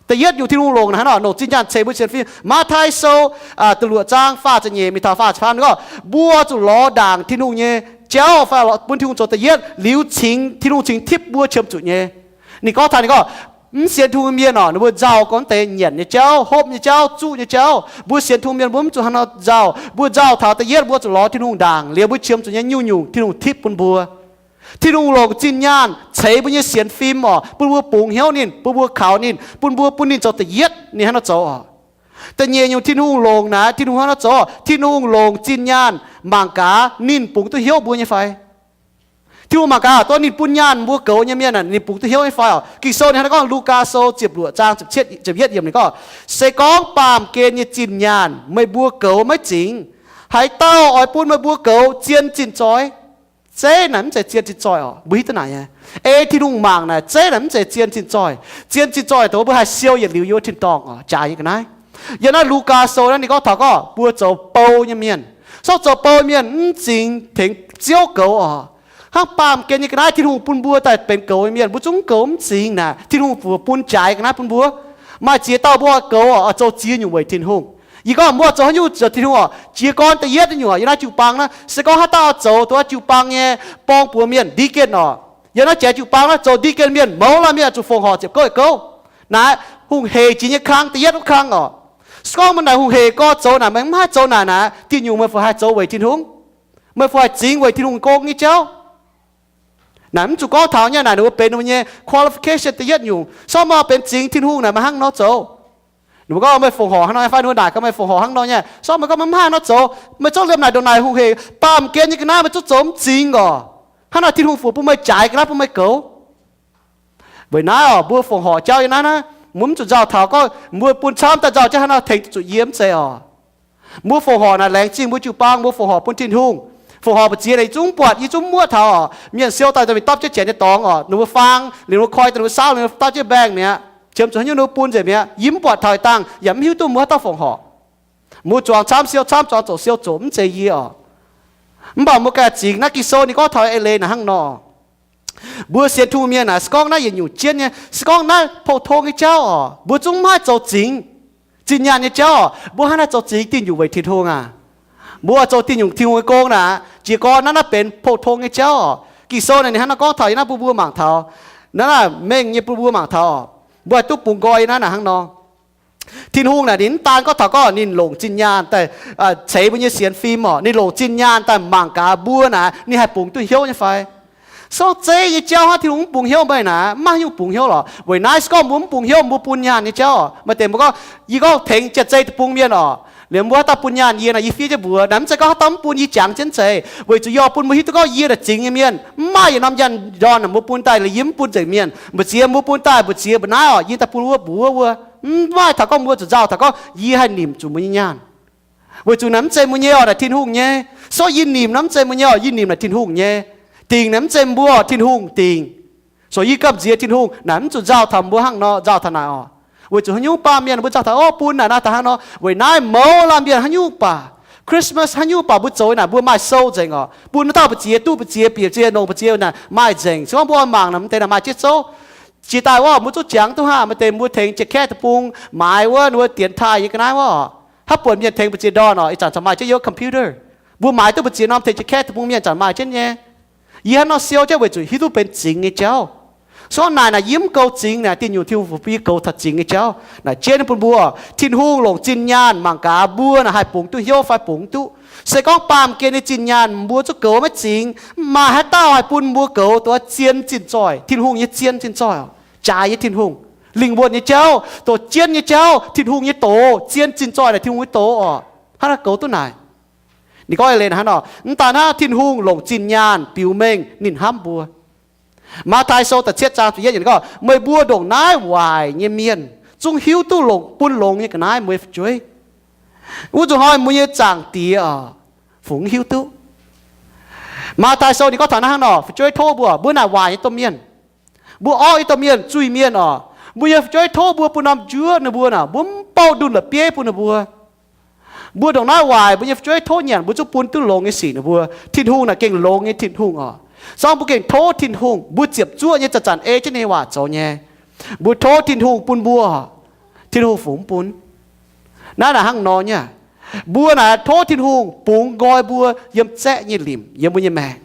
Da'yietv nyungc Tin-Hungh longc naaic hnangv nor, longc zinh nyaanh ceix mbuo sienx fim. Matv^taai Sou da'luoqc zaang faah ziepc nyeic mingh taux faah ziepc faam ninh gorngv, mbuo zuqc lorz ndaangc Tin-Hungh nyei jauv fai bun Tin-Hungh zoux da'yietv liuz cingx Tin-Hungh cingx tipv mbuo qiemx zuqc nyei. Ninh gorngv taux ninh gorngv, mv sienx Tin-Hungh mienh oc, ninh mbuo nzauh gorngv deix nyanc nyei jauv, hopv nyei jauv, zuqv nyei jauv. Mbuo sienx Tin-Hungh mienh mbuo mv zuqc hnangv nor nzauh. Mbuo nzauh taux da'yietv mbuo zuqc lorz Tin-Hungh ndaangc liuz mbuo qiemx zuqc nyei nyungc-nyungc Tin-Hungh tipv bun mbuo. Tin-Hungh longc zinh nyaanh ceix mbuo nyei sienx fim oc, bun mbuo bungx hnyouv ninh, bun mbuo kaux ninh, bun mbuo bun ninh zoux da'yietv ninh hnangv nor zoux oc. Da'nyeic nyungc Tin-Hungh longc naaic, Tin-Hungh hnangv nor zoux oc. Tin-Hungh longc zinh nyaanh mangc gaax ninh bungx duqv hnyouv mbuo nyei fai. Tin-Hungh mangc gaax dongh ninh bun nyaanh mbuo goux nyei mienh naaic, ninh bungx duqv hnyouv nyei fai oc. Ging-Sou ninh hnangv naaiv gorngv, Lugaa Sou ziepc luoqc zaang ziepc yietv yiemc ninh gorngv, se gorngv baamh gen nyei zinh nyaanh meih mbuo goux maiv zingx, Haaix dauh oix bun meih mbuo goux zien zinh zoih? Zeiv naaic mv zeiz zien zinh zoih oc. Mbuo hiuv duqv naaic nyei. Ei Tin-Hungh mangc naaic, zeiv naaic mv zeiz zien zinh zoih. Zien zinh zoih dongh mbuo haih siou yietc liuz yiem wuov tin-dorngh oc, jaaix nyei ga'naaiv. Yiem naaiv Lugaa Sou naaiv ninh gorngv taux gorngv mbuo zoux bou nyei mienh. Sorng zoux bou mienh mv zingx tengx Ziouv goux oc. Hnangv baamh gen nyei ga'naaiv Tin-Hungh bun mbuo daaih benx goux nyei mienh, mbuo zungv goux mv zingx naaic, Tin-Hungh bun jaaix ga'naaiv bun mbuo. Maaih ziex dauh mbuo oix goux oc, oix zoux ziex nyungc weic Tin-Hungh. Yie gorngv mbuo oix zoux haaix nyungc zoux Tin-Hungh oc? Jiez gorn da'yietv nyungc yiem naaiv jiu-baang naaiv, se gorngv haaix dauh oix zoux dongh jiu-baang nyei borng-buoz mienh, deacon oc, yiem naaiv jaaix jiu-baang naaiv zoux deacon mienh mouz laanh mienh zuqc fongc horc ziepc gouv yietc gouv. Naaiv hungh hec jiex nyei kang, da'yietv wuov kang oc. Se gorngv meih naaic hungh hec gorx zoux naaic, meih mv haih zoux naaic naaic, diuh nyungc meih fu haih zoux weic Tin-Hungh? Meih fu haih zingx weic Tin-Hungh gong nyei jauv? Naaic mv zuqc gorngv taux nyei naaic ninh mbuo benx ninh mbuo nyei qualification da'yietv nyungc. Sorng meih benx zingx Tin-Hungh naaic meih hnangv nor zoux. Ninh mbuo gorngv meih fongc horc hnangv nor nyei fai ninh mbuo naaic gorngv meih fongc horc hnangv nor nyei, sorng meih gorngv meih mv haih nor zoux. Meih zorqv liemh naaic ndongc naaic hungh hec baamh gen nyei ga'naaiv meih zorqv zoux mv zingx oc. Hnangv naaic Tin-Hungh fu bun meih jaaix ga'naaiv bun meih goux. Weic naaiv oc, mbuo fongc horc jauv yie naaiv naaiv, mbuo mv zuqc nzauh taux gorngv mbuo bun camv daaih nzauh jienv hnangv nor tengx duqv zuqc yie mv zeiz oc. Mbuo fongc horc naaic laengz zingh mbuo jiu-baang, mbuo fongc horc bun Tin-Hungh. Fongc horc mbu'ziex naaic yie zungv mv buatc, yie zungv mv muoqv taux oc. Mienh siou daaih ninh mbuo dapv jienv janx nyei dorngx oc, ninh mbuo faang liuz ninh mbuo koi daaih ninh mbuo saauv ninh mbuo dapv jienv bank mi'aqv, qiemx zuqc haaix nyungc ninh mbuo bun nzengc mi'aqv, yie mv buatc taux ih dangh yaac mv hiuv duqv mbuo haaix dauh fongc horc. Mbuo zuangx camv siou camv, zuangx zoqc siou zoqc, mv zeiz yie oc. Mv baac mbuo ganh zingx naaiv Ging-Sou ninh gorngv taux eix leiz naaic hnangv nor. Mbuo sienx Tin-Hungh mienh naaic se gorngv naaiv yietc nyungc jienv nyei, se gorngv naaiv pou-tong nyei jauv oc, mbuo zungv mv haih zoux zingx. Zinh nyaanh nyei jauv oc, mbuo hnangv naaiv zoux zingx diuh nyungc weic Tin-Hungh aac. Mbuo zoux diuh nyungc Tin-Hungh nyei gong naaic, jiez gorn naaiv naaiv benx pou-tong nyei jauv oc. Ging-Sou naaic ninh hnangv naaiv gorngv taux yie naaiv bun mbuo mangc taux, naaiv naaic mengh nyei bun mbuo mangc taux oc. Mbuo haih duqv bungx nqoi yie naaiv naaic hnangv nor. Tin-Hungh naaic ninh mv daan gorngv taux gorngv ninh longc zinh nyaanh daaih ceix mbuo nyei sienx fim oc. Ninh longc zinh nyaanh daaih mangc gaax mbuo naaic ninh haih bungx duqv hnyouv nyei fai. Se gorngv zeiv nyei jauv hnangv Tin-Hungh mv bungx hnyouv meih naaic, mv maaih haaix nyungc bungx hnyouv lorqc. Weic naaiv se gorngv mbuo mv bungx hnyouv, mbuo bun nyaanh nyei jauv oc. Maaih deix mbuo gorngv, yie gorngv tengx Janx-Zei Deic-Bung mienh oc, liemh mbuo haaix dauh bun nyaanh yie naaic, yie fiev jienv mbuox naaic, mv zeiz gorngv haaix dauh mv bun yie jangx jienv zeiz, weic zuqc yie oix bun mbuo hiuv duqv gorngv yie naaic zingx nyei mienh, mv maaih yietc norm nyaanh ndorn naaic mbuo bun daaih liuz yie mv bun nzengc mienh. Mbu'ziex mbuo bun daaih, mbu'ziex mbuo naaiv oc, yie daaih bun wuov mbuox wuov. Mv maaih taux gorngv mbuo zuqc nzauh taux gorngv yie haih nimc zuqc mbuo nyei nyaanh. Weic zuqc naaic mv zeiz mbuo nyei oc, naaic Tin-Hungh nyei. Se gorngv yie nimc naaic mv zeiz mbuo nyei oc, yie nimc naaic Tin-Hungh nyei. Dingc naaic mv zeiz mbuo oc, Tin-Hungh dingc. So yie gamh nziex Tin-Hungh naaic, mv zuqc nzauh taux mbuo hnangv nor, nzauh taux naaic oc. Weic zuqc haaix nyungc baamh mienh mbuo nzauh taux, o, bun naaic naaiv daaih hnangv nor. Weic naaiv mouz laanh mienh haaix nyungc baac, Christmas haaix nyungc baac mbuo zoux naaic mbuo maaih sou nzengc oc. Bun haaix dauh mbu'ziex duqv, mbu'ziex bieqc, mbu'ziex nongc, mbu'ziex naaic maaih nzengc. Se gorngv mbuo oix mangc naaic, mv deix naaic maaih jienv zouv. Jiex daaih wuov, mbuo zungv jangx duqv haav, maaih deix mbuo tengx jiex kaeqv deic-bung maaiz wuov ninh mbuo dienx taaih nyei ga'naaiv wuov oc. Haaix buonc mienh tengx mbu'ziex ndorn oc, ih zanc corc maaih jienv yiem computer. Mbuo maaiz duqv mbu'ziex norm tengx jiex kaeqv deic-bung mienh zanc maaih jienv nyei. Yie hnangv nor siou jienv weic zuqc hiuv duqv benx zingx nyei jauv. Se gorngv naaic naaic yie mv goux zingx naaic, diuh nyungc Tin-Hungh fu bun yie goux taux zingx nyei jauv. Naaic jienv bun mbuo, Tin-Hungh longc zinh nyaanh mangc gaax mbuo naaic haih bungx duqv hnyouv fai bungx duqv. Se gorngv baamh gen nyei zinh nyaanh mbuo zungv goux maiv zingx, maaih haaix dauh haih bun mbuo goux dongh zien zinh zoih, Tin-Hungh nyei zien zinh zoih oc. Jaaix nyei Tin-Hungh, lingh wuonh nyei jauv, dongh jienv nyei jauv, Tin-Hungh nyei doz, zien zinh zoih naaic Tin-Hungh nyei doz oc. Hnangv naaiv goux duqv naaic. Ninh gorngv eix leiz hnangv nor, mv daan hnangv, Tin-Hungh longc zinh nyaanh biux mengh ninh hnamv mbuo. Matv^taai Sou da'cietv zaang ziepc yietv yiemc gorngv, meih mbuo ndongc naaiv waaic nyei mienh zungv hiuv duqv longc, bun longx nyei ga'naaiv mbuo nyei fu'jueiv. Wuov nzunc hnoi mbuo nyei Zaangc Diex oc, fungx hiuv duqv? Matv^taai Sou ninh gorngv taux naaiv hnangv nor, fu'jueiv tov mbuo, mbuo naaic waaic nyei domh mienh. Mbuo orqv nyei domh mienh, zuiz-mienh oc. Mbuo nyei fu'jueiv tov mbuo bun norm njuov ninh mbuo naaic, mbuo mv bouh ndunh la'bieiv bun ninh mbuo. Mbuo ndongc naaiv waaic, mbuo nyei fu'jueiv tov nyanc, mbuo zungv bun duqv longx nyei sic ninh mbuo. Tin-Hungh naaic gengh longx nyei Tin-Hungh oc. Se gorngv mbuo gengh tov Tin-Hungh, mbuo ziepc zuoqv nyei zanc-zanc ei jienv ninh nyei waac zoux nyei, mbuo tov Tin-Hungh bun mbuo oc, Tin-Hungh fungx mv bun. Naaiv naaic hnangv nor nyei. Mbuo naaic tov Tin-Hungh bungx nqoi mbuo yiem zaeqv nyei limc yiem mbuo nyei maengc.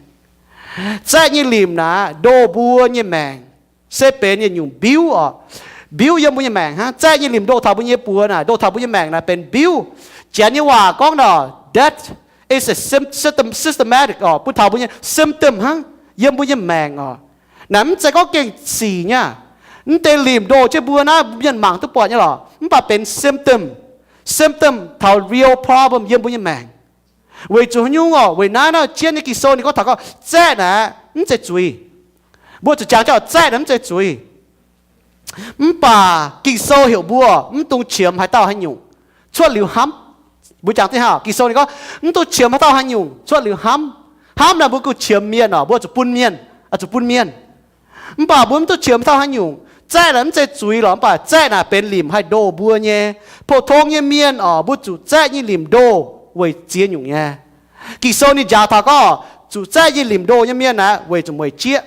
Zaeqv nyei limc naaic ndoh mbuo nyei maengc se benx yietc nyungc mbiuv oc. Mbiuv yiem mbuo nyei maengc hnangv. Zaeqv nyei limc ndoh taux mbuo nyei buoz naaic, ndoh taux mbuo nyei maengc naaic benx mbiuv. Janx nyei waac gorngv nor, that is a sym-, system-, systematic oc, bun taux mbuo nyei symptom hnangv yiem mbuo nyei maengc oc. Naaic mv zeiz gorngv gengh sic nyei. Mv deix limc ndoh jienv mbuo naaiv mienh mangc duqv buatc nyei lorqc, mv baac benx symptom. Symptom taux real problem yiem mbuo nyei maengc. Weic zuqc haaix nyungc oc? Weic naaiv nor, jienv nyei Ging-Sou ninh gorngv taux gorngv zaeqv naaic mv zeiz zuiz. Mbuo zuqc jangx jauv zaeqv naaic mv zeiz zuiz. Mv baac Ging-Sou heuc mbuo mv dungx qiemx haaix dauh haaix nyungc, cuotv liuz hnamv Mbuo jangx diqv hnangv, Ging-Sou ninh gorngv, mv duqv qiemx haaix dauh haaix nyungc cuotv liuz hnamv. Hnamv naaic mbuo kungx qiemx mienh oc, mbuo zuqc bun mienh, zuqc bun mienh. Mv baac mbuo mv duqv qiemx haaix dauh haaix nyungc. Zaeqv naaic mv zeiz zuiz lorqc, mv baac zaeqv naaic benx limc haih ndoh mbuo nyei. Pou-tong nyei mienh oc, mbuo zuqc zaeqv nyei limc ndoh weic ziex nyungc nyei. Ging-Sou ninh njaaux taux gorngv zuqc zaeqv nyei limc ndoh nyei mienh naaic weic zuqc mueic jieqv.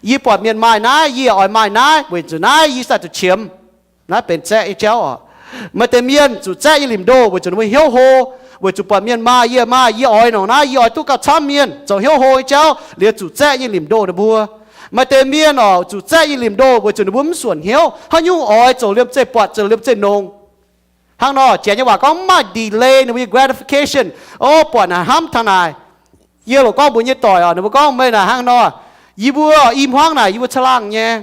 Yie buatc mienh maaih naaiv, yie oix maaih naaiv, weic zuqc naaiv yie sai zuqc qiemx. Naaiv benx zaeqv nyei jauv oc. Maaih deix mienh zuqc zaeqv nyei limc ndoh weic zuqc ninh mbuo hnyouv hlo, weic zuqc buatc mienh maaih yie maaih, yie oix nongc naaiv, yie oix duqv gauh camv mienh, zoux hnyouv hlo nyei jauv, liuz zuqc zaeqv nyei limc ndoh ninh mbuo. Maaih deix mienh oc, zuqc zaeqv nyei limc ndoh weic zuqc ninh mbuo mv suonc hnyouv, haaix nyungc oix zoux liemh zeih buatc, zoux liemh zeih nongc. Hnangv nor, Janx nyei waac gorngv mv maaih delay ninh mbuo nyei gratification. O, buatc naaic hnamv taux naaic. Yie loc gorngv mbuox nyei doic oc, ninh mbuo gorngv meih naaic hnangv nor, yie mbuo i hmuangv naaic yie mbuo caangh laangh nyei.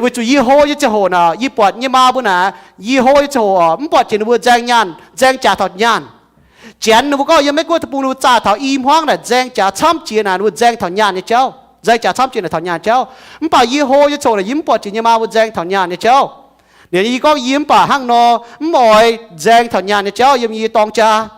Weic zuqc yie hlo nyei ziangh hoc naaic, yie buatc nyei maa mbuo naaic, yie hlo nyei ziangh hoc oc, mv buatc jiex ninh mbuo nzaeng nyaanh, nzaeng jaax taux nyaanh. Janx ninh mbuo gorngv yiem Meiv Guoqv deic-bung ninh mbuo zaah taux i hmuangv naaic nzaeng jaax camv jiex naaic, ninh mbuo nzaeng taux nyaanh nyei jauv, nzaeng jaax camv jiex naaic taux nyaanh jauv. Mv baac yie hlo nyei ziangh hoc naaic, yie mv buatc jiex nyei maa mbuo nzaeng taux nyaanh nyei jauv. Ninh yie gorngv yie mv baac hnangv nor, mv oix nzaeng taux nyaanh nyei jauv yiem yie dorng jaa.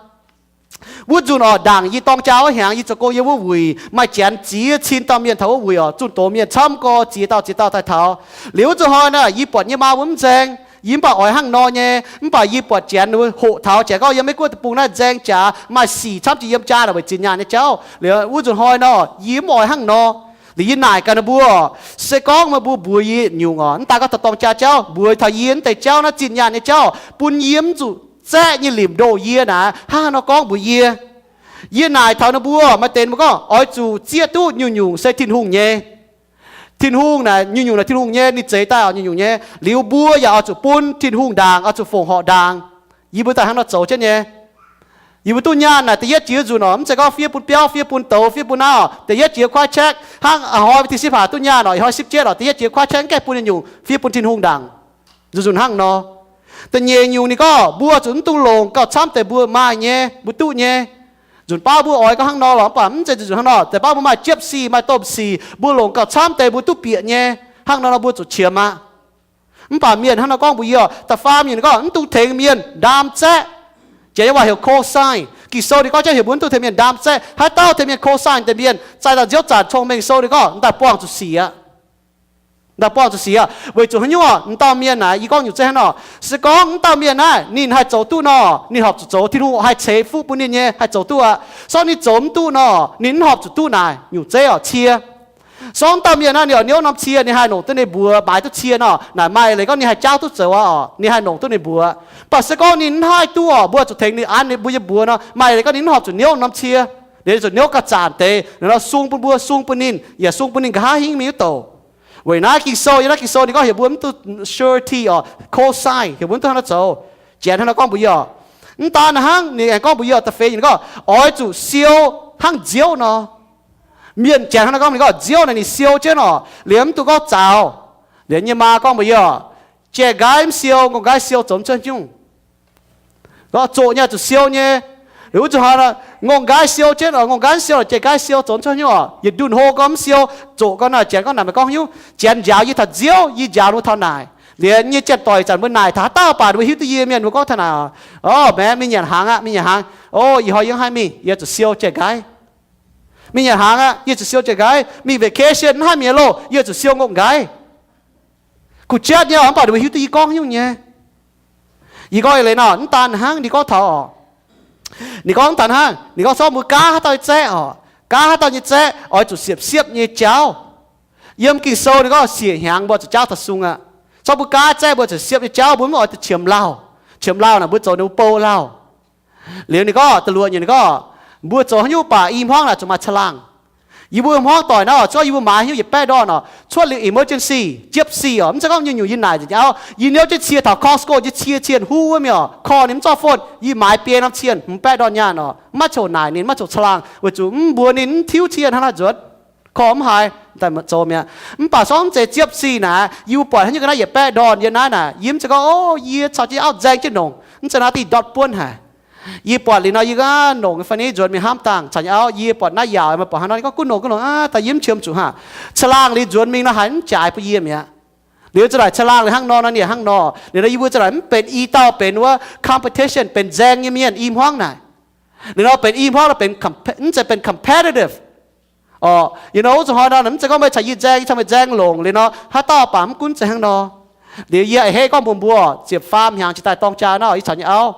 Wuov nzunc oc, ndaangc yie dorng jaa wuov hnyangx, yie zoux gong yiem wuov wuic, maaih Janx ziex cin dauh mienh taux wuov wuic oc, zunh doz mienh camv gorx ziex dauh ziex dauh daaih taux. Liuz wuov nzunc hnoi naaic, yie buatc nyei maa mbuo mv nzaeng, yie mv baac oix hnangv nor nyei, mv baac yie buatc Janx ninh mbuo hoqc taux, Janx gorngv yiem Meiv Guoqv deic-bung naaiv nzaeng jaax maaih sic camv jiex yiem jaa naaic weic ziex nyaanh nyei jauv. Liuz wuov nzunc hnoi nor, yie mv oix hnangv nor. Liuz yie naaic gaax ninh mbuo oc, se gorngv meih mbuo mbuox yie nyungc oc, mv daaih gorngv taux dorng jaa jauv, mbuox taux yie mv deix jauv naaiv zinh nyaanh nyei jauv, bun yie mv zuqc zaeqv nyei limc ndoh yie naaic, hnangv haaix nor gorngv mbuox yie. Yie naaic taux ninh mbuo, maaih deix ninh mbuo gorngv oix zuqc zieqv duqv nyungc-nyungc se Tin-Hungh nyei. Tin-Hungh naaic nyungc-nyungc naaic Tin-Hungh nyei, ninh zeix daaih oc nyungc-nyungc nyei. Liuz mbuo yaac oix zuqc bun Tin-Hungh ndaangc, oix zuqc fongc horc ndaangc. Yie mbuo daaih hnangv nor zoux jienv nyei. Yie mbuo duqv nyaanh naaic da'yietv jiex nzunc oc, mv zeiz gorngv fiev bun biauv, fiev bun douz, fiev bun naaiv oc. Da'yietv jiex kuaaiv check, hnangv a'hnoi wuov deix sipv haac duqv nyaanh oc, ih hnoi sipv jietv oc, da'yietv jiex kuaaiv check mv gaengh bun nyungc-nyungc, fiev bun Tin-Hungh ndaangc. Nzunc-nzunc hnangv nor. Da'nyeic nyungc ninh gorngv mbuo zuqc mv dungx longc gauh camv deix mbuo maaih nyei, mbuo duqv nyei. Nzunc baav mbuo oix gorngv hnangv nor lorqc, mv baac mv zeiz nzunc-nzunc hnangv nor. Deix baav mbuo maaih jiepv sic, maaih domh sic, mbuo longc gauh camv deix mbuo duqv bieqc nyei. Hnangv nor nor mbuo zuqc qiemx aqv. Mv baac mienh hnangv nor gorngv mbuox yie oc, da'faam nyungc ninh gorngv mv dungx tengx mienh ndaam zaeqv. Janx nyei waac heuc cosign. Ging-Sou ninh gorngv jienv heuc mbuo mv dungx tengx mienh ndaam zaeqv. Haaix dauh tengx mienh cosign deix mienh, zaih dauh nziouv zanc cong-mengh sou ninh gorngv, m'daaih buangh zuqc sic aqv. M'daaih buangh zuqc sic aqv. Weic zuqc haaix nyungc oc, m'dauh mienh naaic, yie gorngv nyungc zeiv hnangv nor, se gorngv m'dauh mienh naaiv ninh haih zoux duqv nor, ninh horpc zuqc zoux, Tin-Hungh haih ceix fuqv bun ninh nyei, haih zoux duqv aqv. Se gorngv ninh zoux mv duqv nor, ninh mv horpc zuqc duqv naaic nyungc zeiv oc, cie. Se gorngv m'dauh mienh naaiv ninh oix niouv norm cie, ninh haih longc duqv ninh mbuox, maaiz duqv cie nor, naaic maaih leiz gorngv ninh haih jaauv duqv zoux aqv oc, ninh haih longc duqv ninh mbuox. Mv baac se gorngv ninh mv haih duqv oc, mbuo zuqc tengx ninh an ninh mbuo nyei mbuox nor, maaih leiz gorngv ninh mv horpc zuqc niouv norm cie. Ninh zuqc niouv gauh zanc deix, ninh nor sung bun mbuo, sung bun ninh, yaac sung bun ninh nqa'haav hingv mingh wuov douc. Weic naaiv Ging-Sou, yiem naaiv Ging-Sou ninh gorngv heuc mbuo mv duqv surety oc, cosign, heuc mbuo mv duqv hnangv nor zoux. Janx hnangv nor gorngv mbuox yie oc. Mv daan hnangv, ninh aengx gorngv mbuox yie oc, da'feix ninh gorngv, oix zuqc siou hnangv nziouv nor. Mienh Janx hnangv nor gorngv, ninh gorngv nziouv naaic ninh siou jienv oc, liemh mv duqv gorngv zaux. Liemh nyei maa gorngv mbuox yie oc, jai-nqaiv mv siou, ngongh nqaiv siou zoux mv cuotv nyungc. Gorngv zoqc nyei oix zuqc siou nyei. Liuz wuov zuqc hnoi, ngongh nqaiv siou jienv oc, ngongh nqaiv mv siou, jai-nqaiv siou zoux mv cuotv nyungc oc. Yietc ndunh hlo gorngv mv siou, zoqc gorngv naaic, Janx gorngv naaic meih gorngv nyungc. Janx njaaux yie taux nziouv, yie njaaux ninh mbuo taux naaic. Liemh nyei janx-doic zanc mbuo naaic taux haaix dauh baac ninh mbuo hiuv duqv yie mienh mbuo gorngv taux naaic oc. O, mv, mingh nyanc hnaangx aqv, mingh nyanc hnaangx. O, ih hnoi yie mv haih mingh, yie zuqc siou jai-nqaiv. Mingh nyanc hnaangx aqv, yie zuqc siou jai-nqaiv. Mingh vacation mv haih mingh loh, yie zuqc siou ngongh nqaiv. Kuh jatv nyei oc, mv baac ninh mbuo hiuv duqv yie gorngv nyungc nyei. Yie gorngv eix leiz nor, mv daan hnangv ninh gorngv taux oc. Ninh gorngv mv daan hnangv, ninh gorngv corc mbuo gaav haaix dauh nyei zaeqv oc, gaav haaix dauh nyei zaeqv oix zuqc siepv-siepv nyei jauv. Yiem Ging-Sou ninh gorngv siec hnyangx mbuo zuqc jaauv taux sung aqv. Corc mbuo gaav zaeqv mbuo zuqc siepv nyei jauv, mbuo mv oix zuqc qiemx lauh. Qiemx lauh naaic mbuo zoux ninh mbuo bou lauh. Liuz ninh gorngv da'luoqc nyungc ninh gorngv, mbuo zoux haaix nyungc baac i hmuangv naaic zuqc maaih caangh laangh. Yie mbuo hmuangv doic naaiv oc, cuotv yie mbuo maaiz haaix nyungc yietc baeqv ndorn oc, cuotv liuz emergency, jiepv sic oc, mv zeiz gorngv nyungc-nyungc yie naaic nzengc nyei auv, yie niouv jienv cie taux Costco, yie cie cien huv wuov mingh oc, korv ninh mv zorqv fon, yie maaiz biei norm cien hmz baeqv ndorn nyaanh oc, maiv coc naaic ninh, maiv coc caangh laangh, weic zuqc mv mbuox ninh, mv tiuv cien hnangv naaiv nzuonx, korv mv haiz daaih zoux mi'aqv. Mv baac sorng mv zeiz jiepv sic naaic, yie mbuo buatc haaix nyungc ga'naaiv yietc baeqv ndorn yiem naaiv naaic, yie mv zeiz gorngv, o, yie caux jienv auv nzaeng jienv nongc, mv zeiz naaiv diuh ndortv buonv haic. Yie buatc liuz nor, yie ga'naaiv nongc fai ni nzuonx mingh hnamv dangh caux nyei auv, yie buatc naaiv yaauc, meih buatc haaix nor, ninh gorngv gunv nongc, gunv nongc aqv, daaih yie mv qiemx zuqc haic. Caangh laangh liuz nzuonx mingh nor haiz mv jaaix bun yie mi'aqv. Liuz za'naaic caangh laangh liuz hnangv nor, naaiv ninh hnangv nor. Liuz nor yie mbuo za'naaic mv benx i dauh benx wuov competition, benx nzaeng nyei mienh i hmuangv naaic. Liuz nor benx i hmuangv nor benx, mv zeiz benx competitive. Orqc, you know, wuov zuqc hnoi nor mv zeiz gorngv meih caux yie nzaeng, yie caux meih nzaeng longc. Liuz nor haaix dauh baac mv gunv zeiz hnangv nor. Liuz yie a'hneiv gorngv mbuox mbuo, ziepc faam hnyangx jiex daaih dorng jaa nor, yie caux nyei auv,